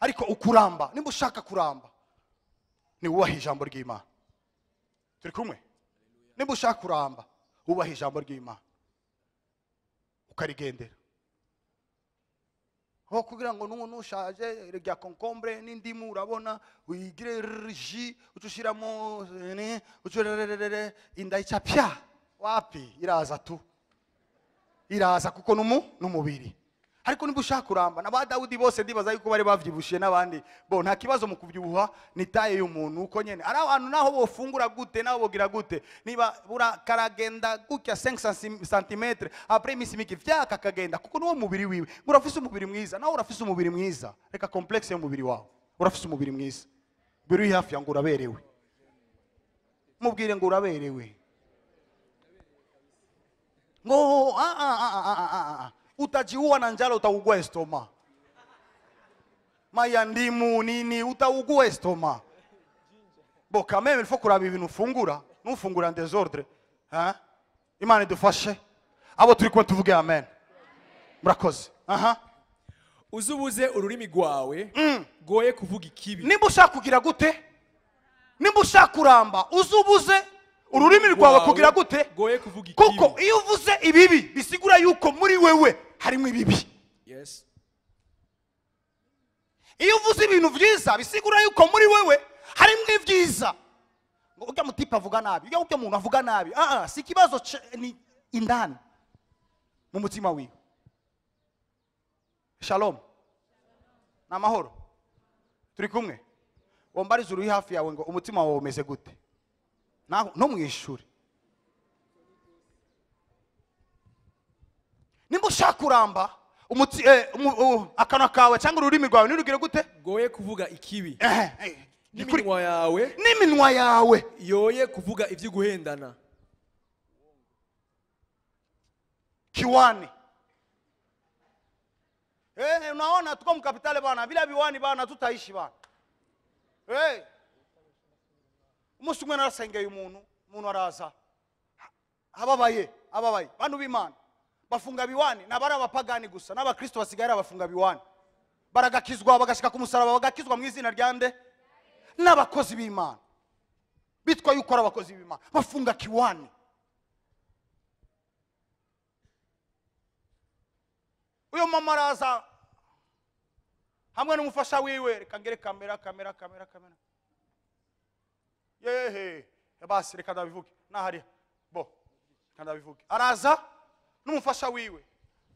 ariko ukuramba, nimba ushaka kuramba ni wubahe ijambo ry'Imana. Turi kumwe? Nimba ushaka kuramba wubahe ijambo ry'Imana ukarigendera. Ho kugira ngo nushaje rya concombre n'indimu, urabona uyigire ji ucushiramo ne ucurererere inda icapya, wapi, iraza tu, iraza kuko numubiri. Ariko nimba ushaka kuramba, na ba Dawudi bose ndibaza yuko bari bavyibushiye n'abandi bo nta kibazo mu kubyibuha, ni taye y'umuntu uko nyene. Ari abantu naho bofungura gute, naho bogira gute, niba bura karagenda gutya 5 cm après imisi mike vyaka kagenda, kuko nuwo mubiri wiwe. Urafise umubiri mwiza, nawe urafise umubiri mwiza, reka complexe y'umubiri wawe. Urafise umubiri mwiza, biri hafi yangu uraberewe, mubwire ngo uraberewe. Ngo a a a a a utajiua na njala, utaugua estoma. Maya ndimu nini, utaugua estoma. Bo quand même il faut kuraba ibintu ufungura, nufungura en désordre. Hein? Imana idufashe. Abo turi kumwe tuvuge amen. Murakoze. Aha. Uzubuze ururimi rwawe goye kuvuga ikibi. Nimba ushaka kugira gute? Nimba ushaka kuramba, uzubuze ururimi rwawe kugira gute? Goye kuvuga ikibi. Kuko iyo uvuze ibibi bisigura yuko muri wewe harimo ibibi. Yes. Iyo uvuze ibintu vyiza bisigura yuko muri wewe harimo ivyiza. Ngo ujya mutipa avuga nabi, ujya muntu avuga nabi. Ah ah, si kibazo ni indani mu mutima wiwe. Shalom. Na mahoro. Turi kumwe. Wombariza uri hafi yawe ngo umutima wawe umeze gute? Naho no mwishure. Nimba ushaka kuramba akanwa kawe cyangwa ururimi rwawe nirugire gute? Goye kuvuga ikibi. N'iminwa yawe, n'iminwa yawe yoye kuvuga ivy'uguhendana. Kiwani. Unaona tuko mkapitale bana, bila biwani bana tutaishi bana. Umunsi umwe narasengeye umuntu, umuntu araza. Ababaye, ababaye. Bantu b'Imana bafunga biwani, nabari abapagani gusa, n'abakristo basigaye bafunga biwani. Baragakizwa bagashika ku musaraba, bagakizwa mu izina rya nde? N'abakozi b'Imana. Bitwa yuko ari abakozi b'Imana, bafunga kiwani. Uyo mama araza hamwe n'umufasha wiwe, reka ngere kamera kamera kamera kamera. Yehe, basi reka ndabivuge. Nahari. Bo. Reka ndabivuge. Araza n'umufasha wiwe.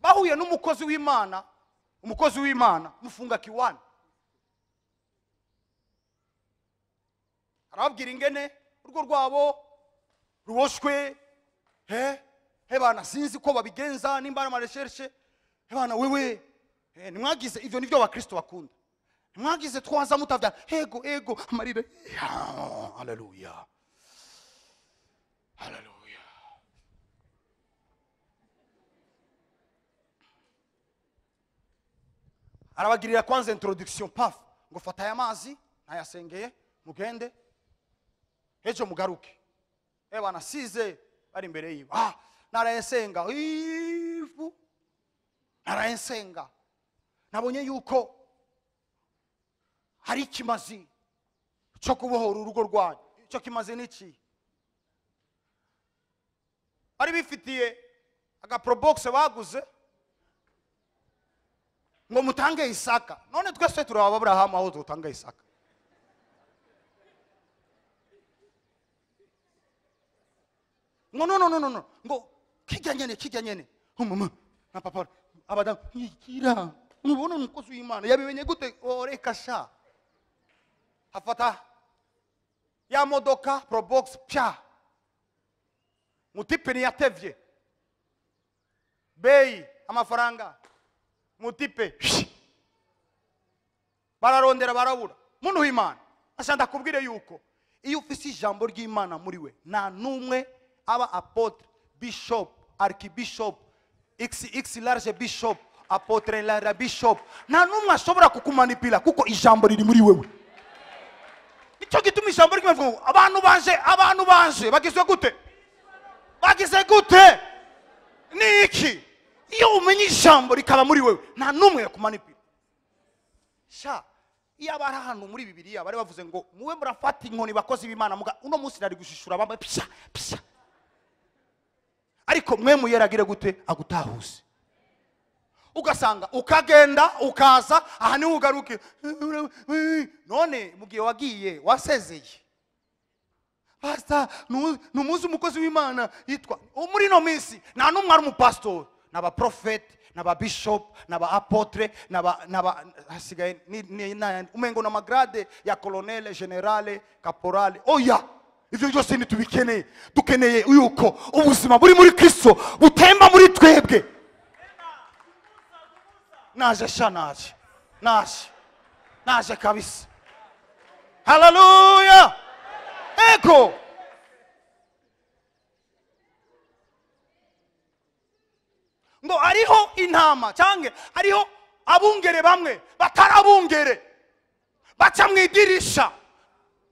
Bahuye n'umukozi w'Imana, umukozi w'Imana mufunga kiwani. Arababwira ingene urwo rwabo ruboshwe, he bana sinzi ko babigenza nimba ari recherche. Bana wewe nimwagize ivyo nivyo abakristo bakunda. Nimwagize twaza mutavya ego ego amarire. Haleluya. Haleluya. Arabagirira kwanza introduction paf ngo fata aya mazi ntayasengeye mugende ejo mugaruke. Bana size bari imbere yiwe. Narayensenga ifu. Narayensenga. Nabonye yuko hari ikimazi cyo kubohora urugo rwanyu. Icyo kimazi niki? Ari bifitiye aga probox baguze ngo mutange Isaka. None twese turaba Abrahamu aho tutanga Isaka. Ngo no no no no ngo kijya nyene kijya nyene. Mama na papa abadamu ikira mubona umukozi w'Imana yabimenye gute? Oreka sha. Afata ya modoka probox pya mutipe ni yatevye bei amafaranga mutipe bararondera barabura. Muntu w'Imana asha ndakubwire yuko iyo ufise ijambo ry'Imana muri we nta numwe aba apotre, bishop, archbishop, XX large bishop, apotre large bishop, nta numwe ashobora kukumanipula kuko ijambo riri muri wewe. Icyo gituma ijambo ry'Imana ngo abantu banje bagizwe gute? Bagize gute? Ni iki? Iyo umenye ijambo rikaba muri wewe nta numwe yakumanipula. Sha iyo abari hano muri Bibiliya bari bavuze ngo muwe murafata inkoni bakozi b'Imana muga uno munsi nari gushishura bamwe psha psha. Ariko mwe muyeragire gute agutahuse. Ugasanga ukagenda ukaza aha ni ugaruke. None mugiye wagiye wasezeye. Pastor numuzi umukozi w'Imana yitwa muri no minsi nta numwe ari umupastor, naba prophet, naba bishop, naba apotre, naba hasigaye ni umengo na magrade ya colonel, generale, caporale. Oya ivyo byose ntitubikeneye. Dukeneye yuko ubuzima buri muri Kristo butemba muri twebwe. Naje sha naje. Naje. Naje kabisa. Haleluya. Ego. Ngo ariho intama cyange ariho abungere bamwe batarabungere baca mu idirisha.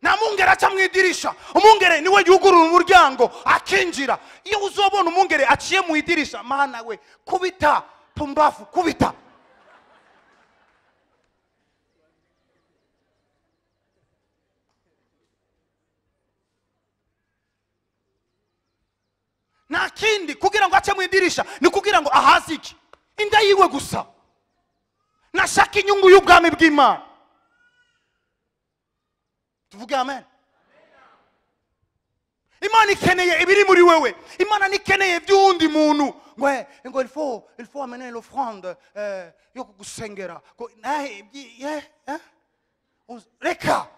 Nta mungere aca mu idirisha. Umungere niwe yugurura umuryango akinjira. Iyo uzobona umungere aciye mu idirisha, mana we kubita pumbafu kubita. Nta kindi kugira ngo ace mu idirisha ni kugira ngo ahaze iki? Inda yiwe gusa. Nashaka inyungu y'ubwami bw'Imana. Tuvuge amen. Imana ikeneye ibiri muri wewe. Imana nikeneye by'undi muntu. Ngo il faut amener l'offrande yo kugusengera. Reka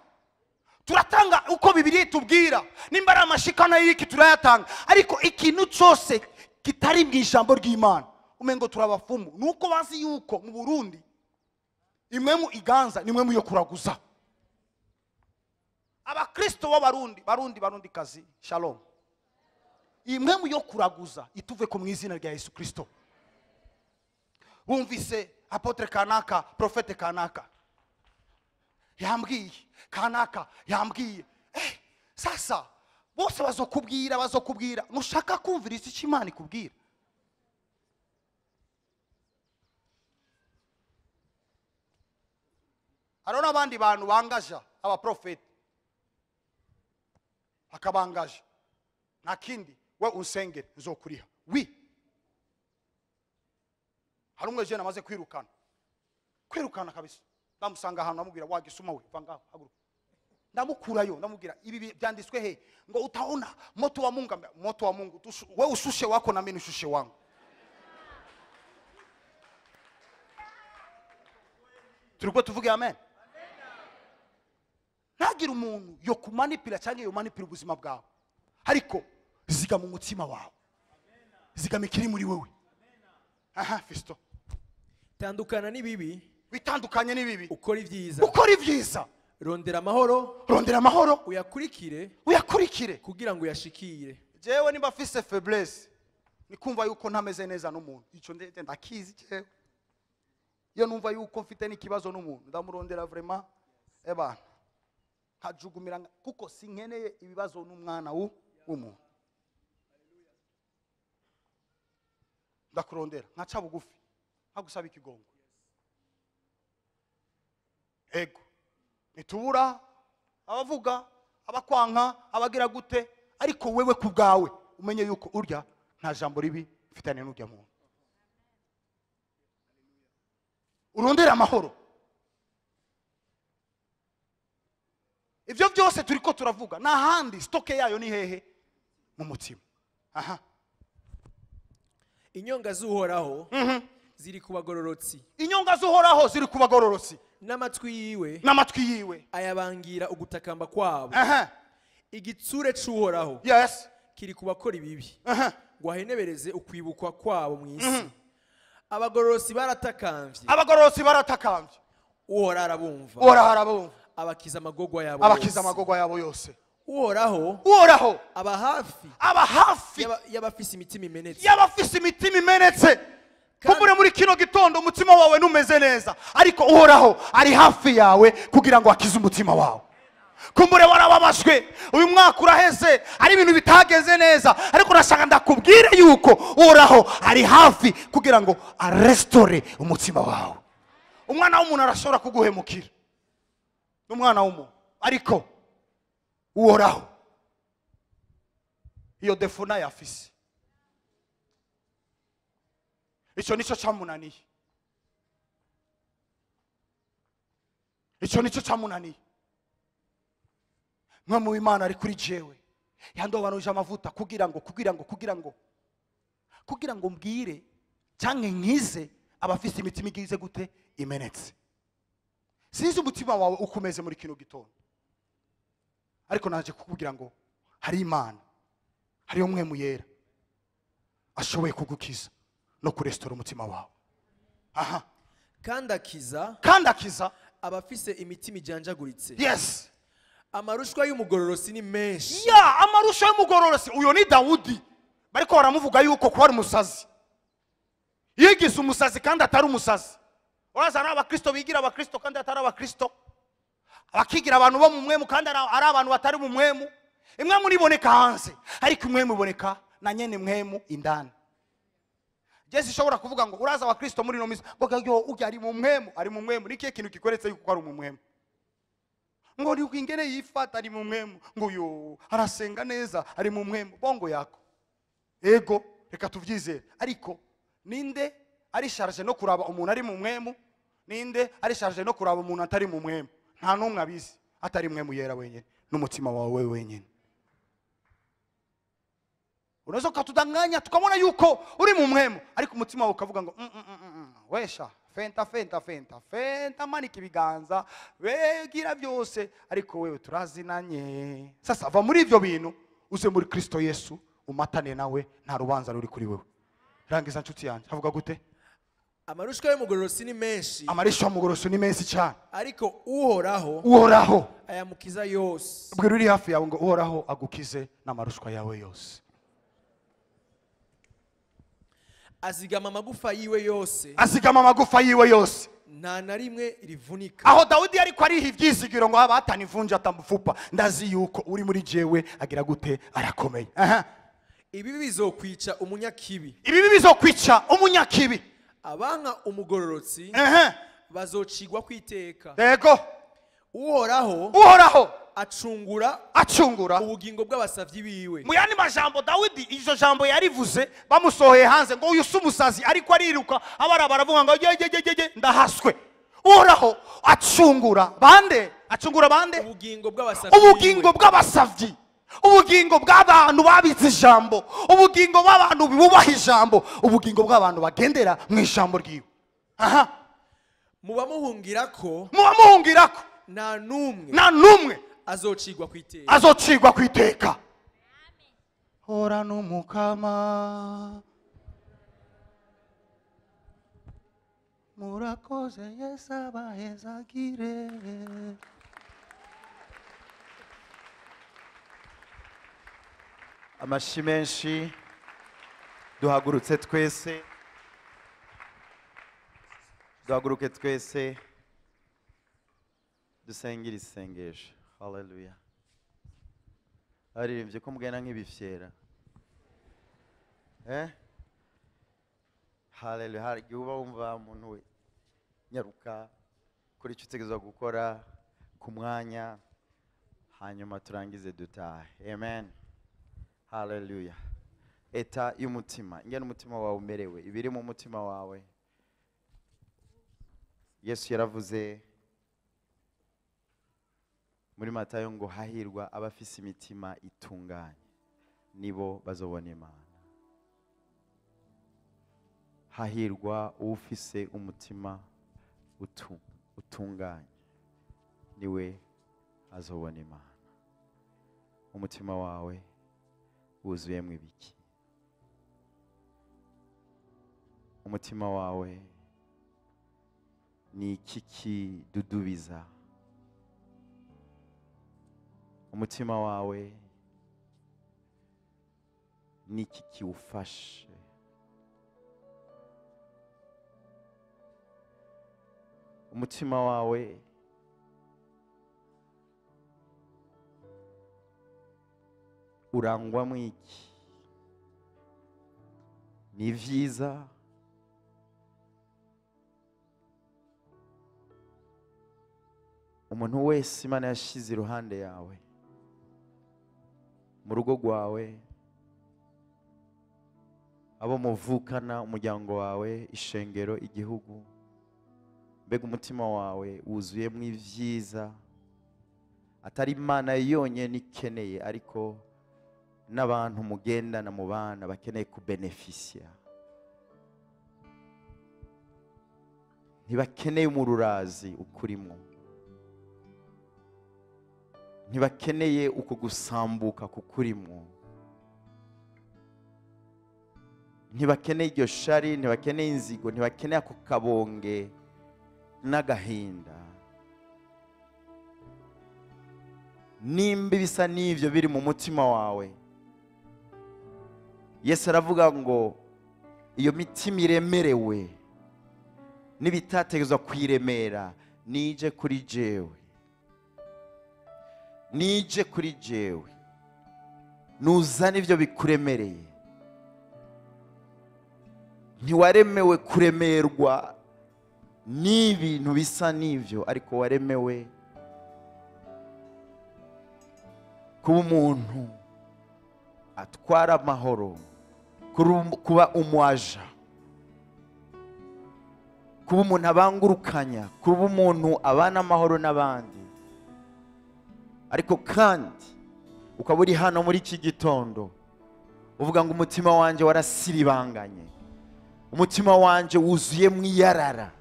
turatanga uko Bibiliya itubwira. Nimba ari amashikana y'iki turayatanga, ariko ikintu cyose kitari mu ijambo ry'Imana umengo turabafumu. Nuko bazi yuko mu Burundi imwemu iganza ni mwemu yo kuraguza. Abakristo b'abarundi, barundi barundi kazi, shalom. Imwemu yo kuraguza ituve ko mu izina rya Yesu Kristo. Wumvise apotre kanaka, profete kanaka yambwiye, kanaka yambwiye. Sasa bose bazokubwira, bazokubwira, mushaka kumvira icyo Imana ikubwira. Hariho n'abandi bantu bangaja abaprofeti, akabangaje nta kindi, we unsengere nzokuriha. Wi hari umwe je namaze kwirukana, kwirukana kabisa. Ndamusanga ahantu amubwira wagisuma we va ngaho haguruka. Ndamukurayo ndamubwira ibi byanditswe he ngo utaona moto wa Mungu, moto wa Mungu we ushushe wako na mimi nishushe wangu. Turiko tuvuge amen. Ntagira umuntu yo kumanipira cyangwa yo manipira ubuzima bwawe, ariko zigama umutima wawe, zigama ikiri muri wewe. Aha Fisto, tandukana n'ibibi, witandukanye n'ibibi, ukora ibyiza, ukora ibyiza, rondera amahoro, rondera amahoro, uyakurikire, uyakurikire kugira ngo uyashikire. Jewe nimba fise faiblesse nikumva yuko ntameze neza n'umuntu, ico ndende ndakizi jewe. Iyo numva yuko mfite n'ikibazo n'umuntu ndamurondera vraiment ebana nkajugumira, kuko sinkeneye ibibazo n'umwana w'umuntu. Ndakurondera nkaca bugufi nkagusaba ikigongo. Ego nitubura abavuga abakwanka abagira gute, ariko wewe ku bwawe umenye yuko urya nta jambo ribi mfitane n'urya muntu. Urondera amahoro. Ibyo byose turiko turavuga na handi stoke yayo ni hehe? Mu mutima. Aha. Inyonga z'uhoraho ziri kubagororotsi. Inyonga z'uhoraho ziri kubagororotsi. N'amatwi yiwe, n'amatwi yiwe ayabangira ugutakamba kwabo. Aha. Igitsure c'uhoraho, yes, kiri kubakora ibibi. Aha. Ngo ahenebereze ukwibukwa kwabo mu isi. Abagororotsi baratakambye, abagororotsi baratakambye, Uhoraho arabumva, Uhoraho arabumva, abakiza amagogwa yabo, abakiza amagogwa yabo yose. Uhoraho, Uhoraho aba hafi, aba hafi y'abafise imitima imenetse, y'abafise imitima imenetse. Kumbure muri kino gitondo umutima wawe numeze neza, ariko Uhoraho ari hafi yawe kugira ngo akize umutima wawe. Kumbure warababashwe, uyu mwaka uraheze ari ibintu bitageze neza, ariko urashaka ndakubwire yuko Uhoraho ari hafi kugira ngo arestore umutima wawe. Umwana w'umuntu arashobora kuguhemukira, n'umwana w'umuntu, ariko Uhoraho iyo defo yafise, icyo nicyo cyamunaniye, icyo nicyo cyamunaniye. Mwe mu Imana ari kuri jewe yandobanuje amavuta kugira ngo kugira ngo kugira ngo kugira ngo mbwire canke nkize abafise imitima igize gute imenetse. Sinzi umutima wawe ukomeze muri kino gitondo, ariko naje kukubwira ngo hari Imana, hari umwe mu yera ashoboye kugukiza no kurestora umutima wawe. Aha. Kandi akiza, kandi akiza abafise imitima ijanjaguritse. Yes. Amarushwa y'umugororosi ni menshi. Ya, amarushwa y'umugororosi uyo ni Dawudi. Bariko baramuvuga yuko ko ari umusazi. Yigize umusazi kandi atari umusazi. Uraza ari abakristo bigira abakristo kandi atari abakristo. Abakigira abantu bo mu mwemu kandi ari abantu batari mu mwemu. Imwemu niboneka hanze, ariko imwemu iboneka na nyene mwemu indani. Yesu ishobora kuvuga ngo uraza abakristo muri no misi, ngo yo ujya ari mu mwemu, ari mu mwemu. Nikiye kintu kikoretse yuko ari mu mwemu. Ngo ni ingene yifata ari mu mwemu, ngo yo arasenga neza ari mu mwemu, bongo yako. Ego reka tuvyizere, ariko ninde ari charge no kuraba umuntu ari mu mwemu, ninde ari charge no kuraba umuntu atari mu mwemu? Nta numwe abizi atari mwemu yera wenyene n'umutima wawe wenyene. Unaweza ukatudanganya tukamona yuko uri mu mwemu, ariko umutima wawe ukavuga ngo wesha fenta fenta fenta fenta manika ibiganza wegira byose, ariko wewe turazinanye. Sasa va muri ivyo bintu uze muri Kristo Yesu, umatane nawe, nta rubanza ruri kuri wewe. Rangiza nshuti yanjye, havuga gute? Amarushwa y'umugororotsi ni menshi. Amarushwa y'umugororotsi ni menshi cyane. Ariko Uhoraho, Uhoraho ayamukiza yose. Bwira uri hafi yawe ngo Uhoraho agukize n'amarushwa yawe yose. Azigama amagufa yiwe yose. Azigama amagufa yiwe yose. Nta na rimwe rivunika. Aho Dawidi ariko ariha ibyizigiro ngo abatana ivunja atamfupa, ndazi yuko uri muri jewe agira gute? Arakomeye. Aha. Ibibi bizokwica umunyakibi. Ibibi bizokwica umunyakibi. Abanka umugororotsi bazocigwa kwiteka. Yego. Uhoraho, Uhoraho acungura ubugingo bw'abasavyi biwe. Mu yandi majambo Dawidi ijo jambo yarivuze bamusohoye hanze ngo uyu sumusazi ariko ariruka abara baravuga ngo ye ye ye ndahaswe. Uhoraho acungura bande? Acungura bande? Ubugingo bw'abasavyi. Ubugingo bw'abasavyi. Ubugingo bw'abantu babitse ijambo, ubugingo bw'abantu bubaha ijambo, ubugingo bw'abantu bagendera mu ijambo ryiwe. Aha. Mubamuhungirako, mubamuhungirako nta numwe, nta numwe azocigwa kwiteka. Azocigwa kwiteka. Hora n'umukama, murakoze Yesu abahezagire. Amashi menshi, duhagurutse twese, duhaguruke twese, dusengere isengesho. Haleluya. Aririmbye ko mugenda nk'ibifyera. Haleluya. Hari igihe uba wumva umuntu we nyaruka kuri icyo utegerezwa gukora ku mwanya, hanyuma turangize dutahe. Amen. Haleluya. Eta y'umutima, ingene umutima wawe umerewe, ibiri mu mutima wawe. Yesu yaravuze muri Matayo ngo hahirwa abafise imitima itunganye, nibo bazobona Imana. Hahirwa ufise umutima utunganye, niwe azobona Imana. Umutima wawe wuzuyemo ibiki? Umutima wawe ni iki kidudubiza? Umutima wawe ni iki kiwufashe? Umutima wawe urangwamo iki? Ni vyiza? Umuntu wese Imana yashize iruhande yawe, mu rugo rwawe, abo muvukana, umuryango wawe, ishengero, igihugu, mbega umutima wawe wuzuyemo ivyiza atari Imana yonyene ikeneye, ariko n'abantu mugendana mu bana bakeneye kubenefisia. Ntibakeneye umururazi ukurimo, ntibakeneye uko gusambuka kukurimo, ntibakeneye iryo shari, ntibakeneye inzigo, ntibakeneye ako kabonge n'agahinda. Nimba ibisa n'ivyo biri mu mutima wawe, Yesu aravuga ngo iyo mitima iremerewe n'ibitategerezwa kwiremera, nije kuri jewe, nije kuri jewe, nuzane ivyo bikuremereye. Ntiwaremewe kuremerwa n'ibintu bisa n'ivyo, ariko waremewe kuba umuntu atwara amahoro, kuba umwaja, kuba umuntu abangurukanya, kuba umuntu abana amahoro n'abandi. Ariko kandi ukaba uri hano muri iki gitondo uvuga ngo umutima wanje warasiribanganye, umutima wanje wuzuye mwiyarara,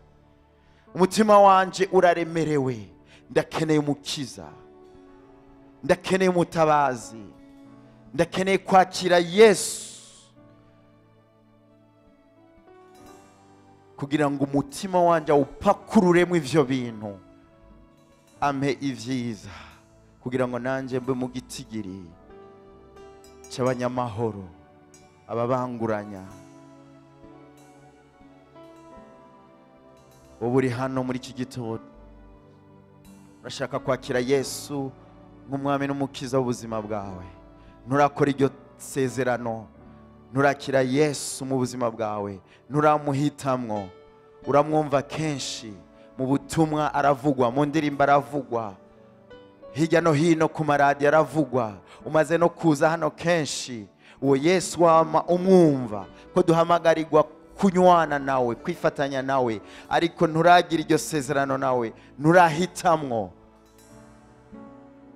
umutima wanje uraremerewe, ndakeneye umukiza, ndakeneye umutabazi, ndakeneye kwakira Yesu kugira ngo umutima wanje awupakururemo ivyo bintu, ampe ivyiza kugira ngo nanje mbe mu gitigiri cy'abanyamahoro, ababanguranya. Ubu uri hano muri iki gitondo urashaka kwakira Yesu nk'umwami n'umukiza w'ubuzima bwawe, nturakora iryo sezerano, nturakira Yesu mu buzima bwawe, nturamuhitamwo. Uramwumva kenshi mu butumwa aravugwa, mu ndirimbo aravugwa, hirya no hino ku maradiyo aravugwa, umaze no kuza hano kenshi. Uwo Yesu wama umwumva ko duhamagarirwa kunywana nawe, kwifatanya nawe, ariko nturagira iryo sezerano nawe, nturahitamwo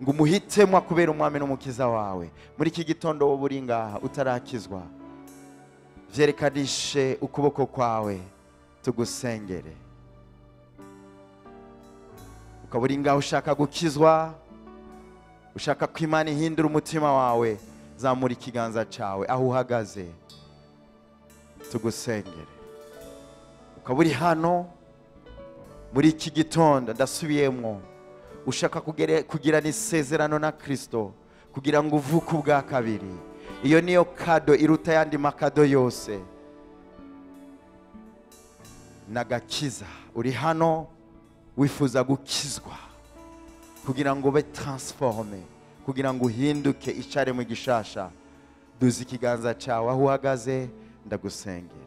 ngo umuhitemwo kubera umwami n'umukiza wawe. Muri iki gitondo wowe uri ngaha utarakizwa, vyerekanishe ukuboko kwawe tugusengere. Ukaba uri ngaha ushaka gukizwa, ushaka ko Imana ihindura umutima wawe, zamura ikiganza cyawe aho uhagaze tugusengere. Ukaba uri hano muri iki gitondo, ndasubiyemwo, ushaka kugirana isezerano na Kristo kugira ngo uvuke ubwa kabiri, iyo niyo kado iruta yandi makado yose, nagakiza. Uri hano wifuza gukizwa kugira ngo ube transforme, kugira ngo uhinduke icaremwe gishasha, duza ikiganza cyawe aho uhagaze ndagusengere.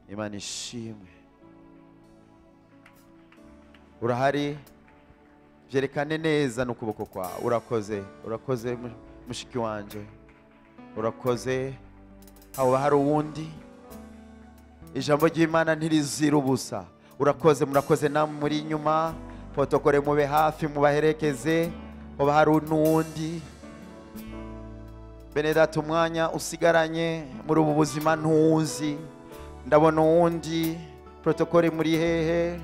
Imana ishimwe. Urahari, byerekane neza n'ukuboko kwawe. Urakoze, urakoze mushiki wanje, urakoze. Haba hari uwundi? Ijambo ry'Imana ntirizira ubusa. Urakoze, murakoze namwe muri inyuma, protokole mube hafi mubaherekeze. Hoba hari n'uwundi? Bene data, umwanya usigaranye muri ubu buzima ntuzi. Ndabona uwundi. Protokole muri hehe?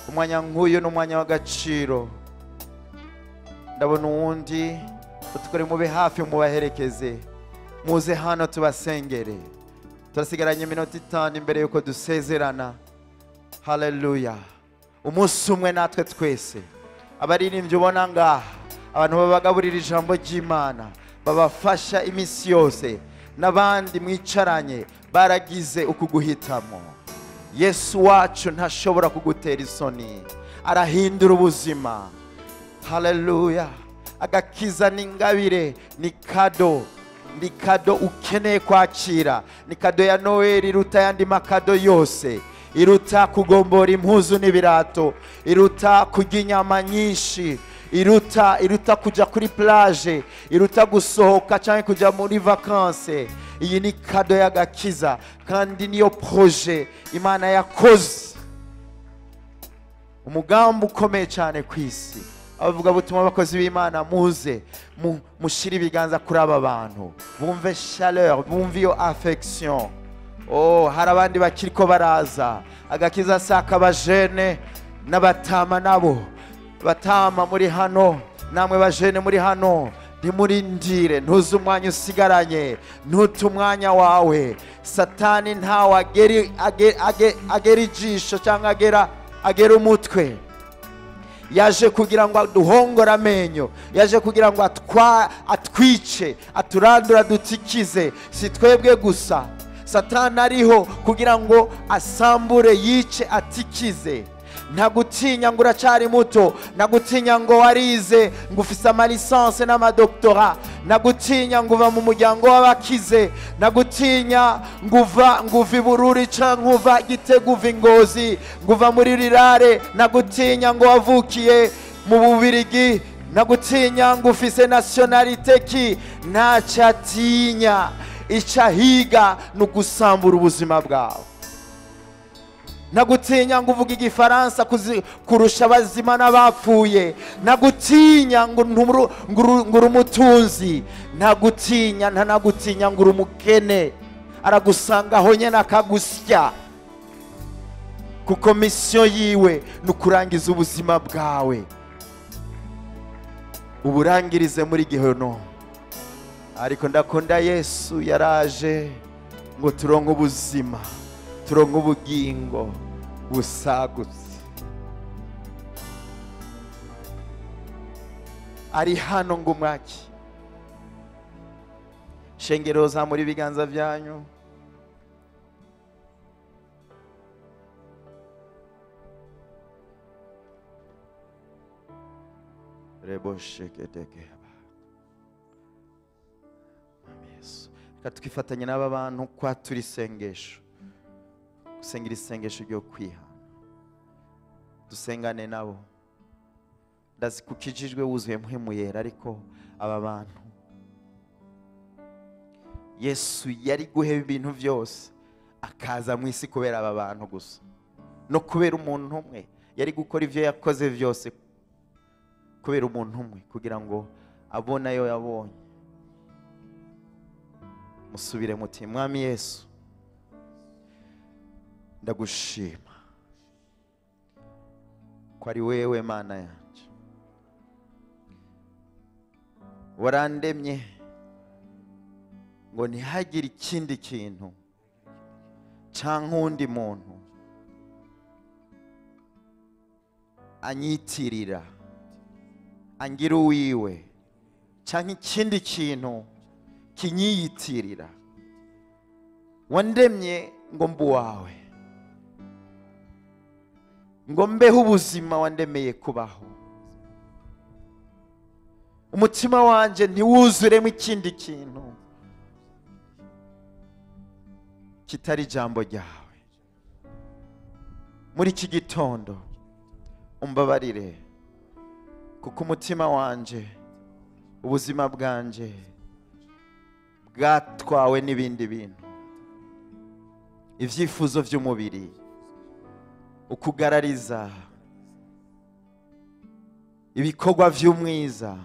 Umwanya nk'uyu ni umwanya w'agaciro. Ndabona uwundi. Protokole mube hafi mubaherekeze, muze hano tubasengere. Turasigaranye iminota 5 imbere yuko dusezerana. Haleluya. Umunsi umwe natwe twese abaririmbyi ubona ngaha, abantu babagaburira ijambo ry'Imana, babafasha iminsi yose, n'abandi mwicaranye baragize ukuguhitamo. Yesu wacu ntashobora kugutera isoni, arahindura ubuzima. Haleluya. Agakiza ni ingabire, ni kado, ni kado ukeneye kwakira, ni kado ya Noeli iruta yandi makado yose, iruta kugombora impuzu n'ibirato, iruta kurya inyama nyinshi, iruta kuja kuri plage, iruta gusohoka cyangwa kuja muri vacances. Iyi ni kado y'agakiza, kandi niyo projet Imana yakoze, umugambi ukomeye cyane ku isi. Abavuga butumwa, abakozi b'Imana, muze mushire ibiganza kuri aba bantu, bumve chaleur, bumve iyo affection. Oh, hari abandi bakiriko baraza. Agakiza saka abajene n'abatama, nabo batama muri hano, namwe bajene muri hano, ntimurindire, ntuze umwanya usigaranye, ntute umwanya wawe. Satani ntawe agera ijisho cyangwa agera umutwe. Yaje kugira ngo aduhongore amenyo, yaje kugira ngo atwice, aturandura, dutikize. Si twebwe gusa, Satani ariho kugira ngo asambure, yice, atikize. Ntagutinya ngo uracyari muto, ntagutinya ngo warize, ngo ufise amalisanse n'amadoktora, ntagutinya ngo uva mu muryango w'abakize, ntagutinya ngo uva i Bururi canke uva Gitega, uva i Ngozi, ngo uva muri Rirare, ntagutinya ngo wavukiye mu Bubirigi, ntagutinya ngo ufise nationalité ki. Ntacatinya, icahiga ni ugusambura ubuzima bwawe. Nagutinya ngo uvuge igifaransa kurusha abazima n'abapfuye, nagutinya ngo uri umutunzi, nagutinya ntanagutinya ngo uri umukene. Aragusanga aho nyene akagusya, kuko misiyo yiwe ni ukurangiza ubuzima bwawe, uburangirize muri gihono. Ariko ndakunda Yesu, yaraje ngo turonke ubuzima, turonke ubugingo busagutse. Ari hano ngo umwaki. Shengero, zamura ibiganza byanyu. Rebo sheketeke. Yesu. Reka twifatanye n'aba bantu kwatura isengesho, gusengera isengesho ryo kwihana, dusengane nabo. Ndazi kukijijwe wuzuye Mpwemu Yera, ariko aba bantu Yesu yari guheba ibintu byose akaza mu isi kubera aba bantu gusa, no kubera umuntu umwe. Yari gukora ivyo yakoze byose kubera umuntu umwe, kugira ngo abone ayo yabonye. Musubire muti: Mwami Yesu, ndagushima ko ari wewe Mana yanje, warandemye ngo ntihagire ikindi kintu canke undi muntu anyitirira, angira uwiwe, canke ikindi kintu kinyiyitirira. Wandemye ngo mbe uwawe, ngo mbeho ubuzima wandemeye kubaho. Umutima wanje ntiwuzuremo ikindi kintu kitari ijambo ryawe. Muri iki gitondo umbabarire, kuko umutima wanje, ubuzima bwanje bwatwawe n'ibindi bintu, ivyifuzo vy'umubiri, ukugarariza, ibikorwa vy'umwiza.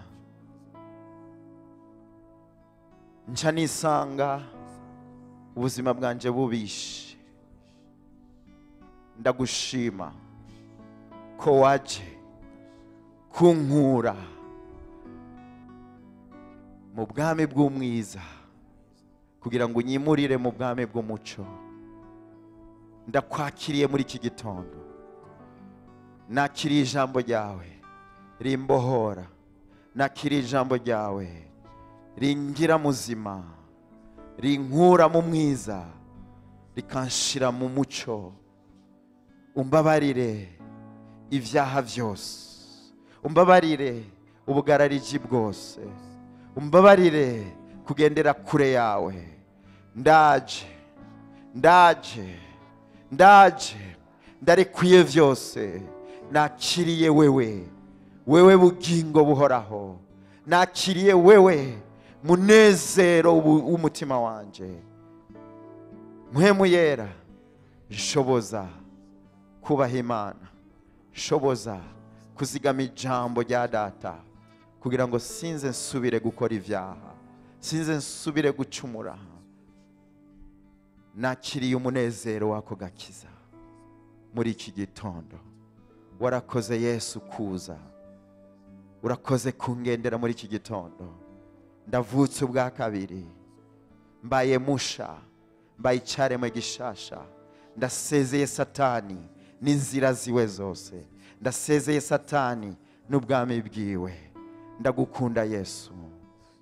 Nca nisanga ubuzima bwanje bubishe. Ndagushima ko waje kunkura mu bwami bw'umwiza kugira ngo unyimurire mu bwami bw'umuco. Ndakwakiriye muri iki gitondo, nakiriye ijambo ryawe rimbohora, nakiriye ijambo ryawe ringira muzima, rinkura mu mwiza, rikanshira mu muco. Umbabarire ibyaha byose, umbabarire ubugarariji bwose, umbabarire kugendera kure yawe. Ndaje, ndaje, ndaje, ndarekuye vyose, nakiriye wewe, wewe bugingo buhoraho, nakiriye wewe munezero w'umutima wanje. Mpwemu Yera, nshoboza kubaha Imana, shoboza kuzigama ijambo rya data, kugira ngo sinze nsubire gukora ibyaha, sinze nsubire gucumura. Nakiriye umunezero wako gakiza muri iki gitondo. Warakoze Yesu kuza, urakoze kungendera muri iki gitondo. Ndavutse ubwa kabiri, mbaye musha, mbaye icaremwe gishasha. Ndasezeye Satani n'inzira ziwe zose, ndasezeye Satani n'ubwami bwiwe. Ndagukunda Yesu,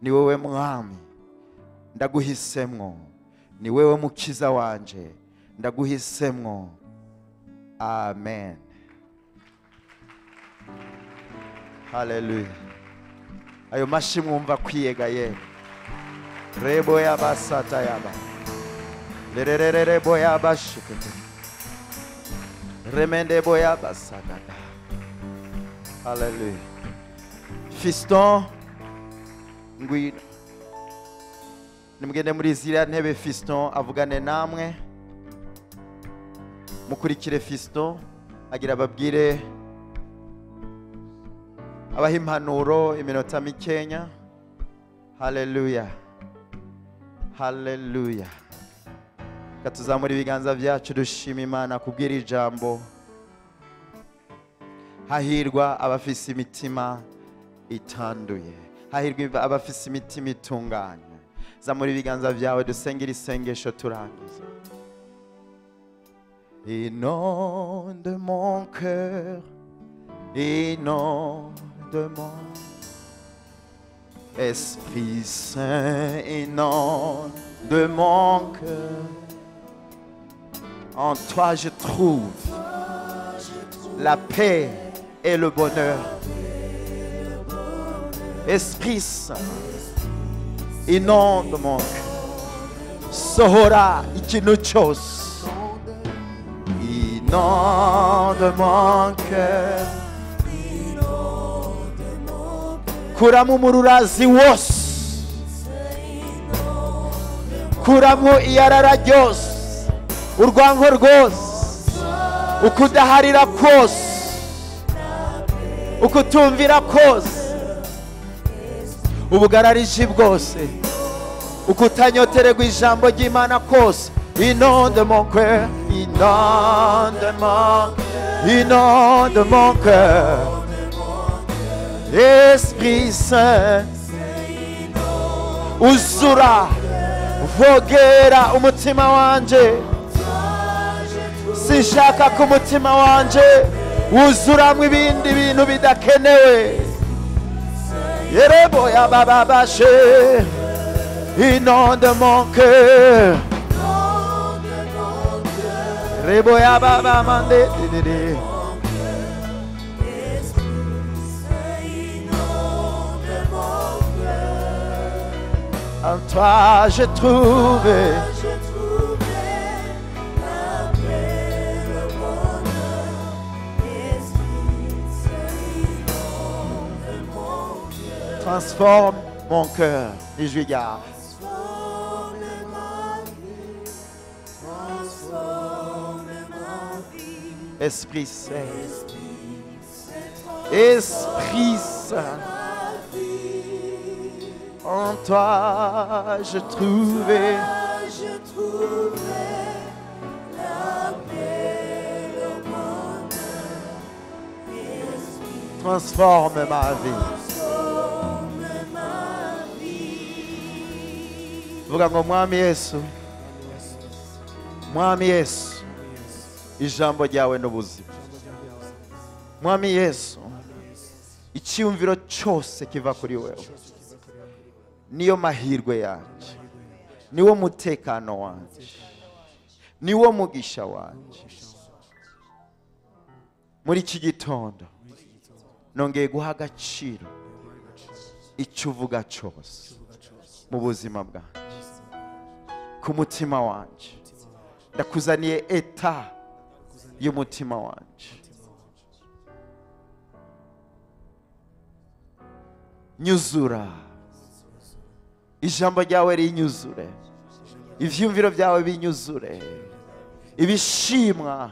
ni wewe Mwami, ndaguhisemwo, ni wewe mukiza wanje, ndaguhisemwo. Amen. Haleluya. Ayo mashi mwumva kwiyega ye. Rebo yabasata yaba. Lererere yabashikete. Remende boyabasagada. Haleluya. Fiston ngwino. Nimugende muri ziriya ntebe, Fiston avugane namwe. Mukurikire Fiston agira ababwire, abaha impanuro iminota mikenya. Haleluya. Haleluya. Katuzamura ibiganza byacu dushima Imana kubwira ijambo. Hahirwa abafise imitima itanduye, hahirwa abafise imitima itunganye, Zamura ibiganza byawe dusengere isengesho turangiza. Inonde mon cœur, inonde mon Esprit Saint, inonde mon cœur. En toi je trouve la paix et le bonheur. Esprit Saint, inonde mon cœur. Sohora ikintu cyose. Inonde mon cœur. Kuramo umururazi wose. Kuramo iyarara ryose. Urwango rwose. Ukudaharira kose. Ukutumvira kose. Ubugarariji bwose. Ukutanyotererwa ijambo ry'Imana kose. Inonde mon cœur, inonde mon, inonde mon cœur. Esprit Saint, uzura vogera umutima wanje. Sinshaka ko umutima wanje wuzuramwo ibindi bintu bidakenewe. Yerebo ya bababashe, inonde mon cœur. Rebo ya baba mande. En toi j'ai trouvé la paix, le bonheur. Esprit Saint, inonde mon cœur. Transforme mon cœur, Ijwiga. Transforme ma vie, transforme ma vie. Esprit Saint, Esprit Saint, Esprit Saint, en toi je trouvais la paix, le bonheur. Esprit, Transforme ma vie. Transforme ma vie. Vuga ngo Mwami Yesu, Mwami Yesu, ijambo ryawe n'ubuzima. Mwami Yesu, icyumviro cyose kiva kuri wewe niyo mahirwe yanje, niwo mutekano wanje, niwo mugisha wanje. Muri iki gitondo nongeye guha agaciro icyo uvuga cyose mu buzima bwanjye, ku mutima wanje. Ndakuzaniye eta y'umutima wanje. Nyuzura ijambo ryawe rinyuzure, ivyumviro byawe binyuzure, ibishimwa,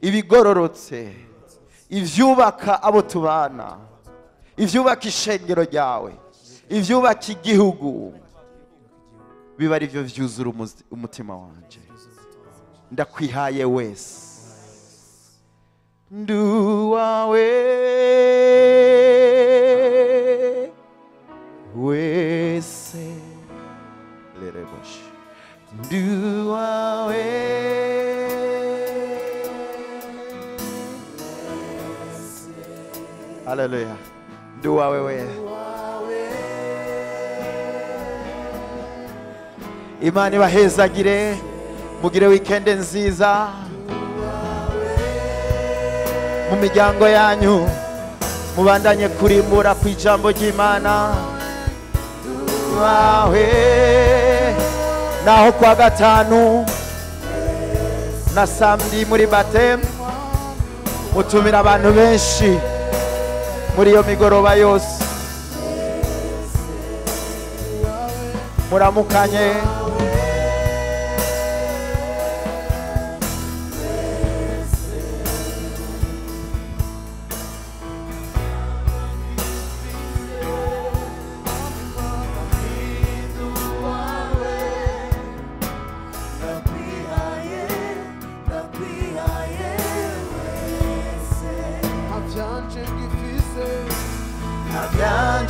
ibigororotse, ivyubaka abo tubana, ivyubaka ishengero ryawe, ivyubaka igihugu, biba ari byo vyuzura umutima wanje. Ndakwihaye wese, nduwawe wese, lerebosh, nduwawe. Haleluya, nduwawe we. Imana ibahezagire, mugire weekend nziza mu miryango yanyu, mubandanye kurimbura ku ijambo ry'Imana. Wawe naho kwa gatanu na samedi muri bateme mutumira abantu benshi muri iyo migoroba yose, muramukanye.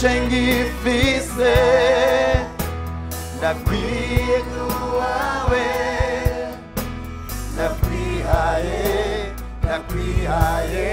Ngifise Ndakwiye kuwawe, ndakwihaye, ndakwihaye.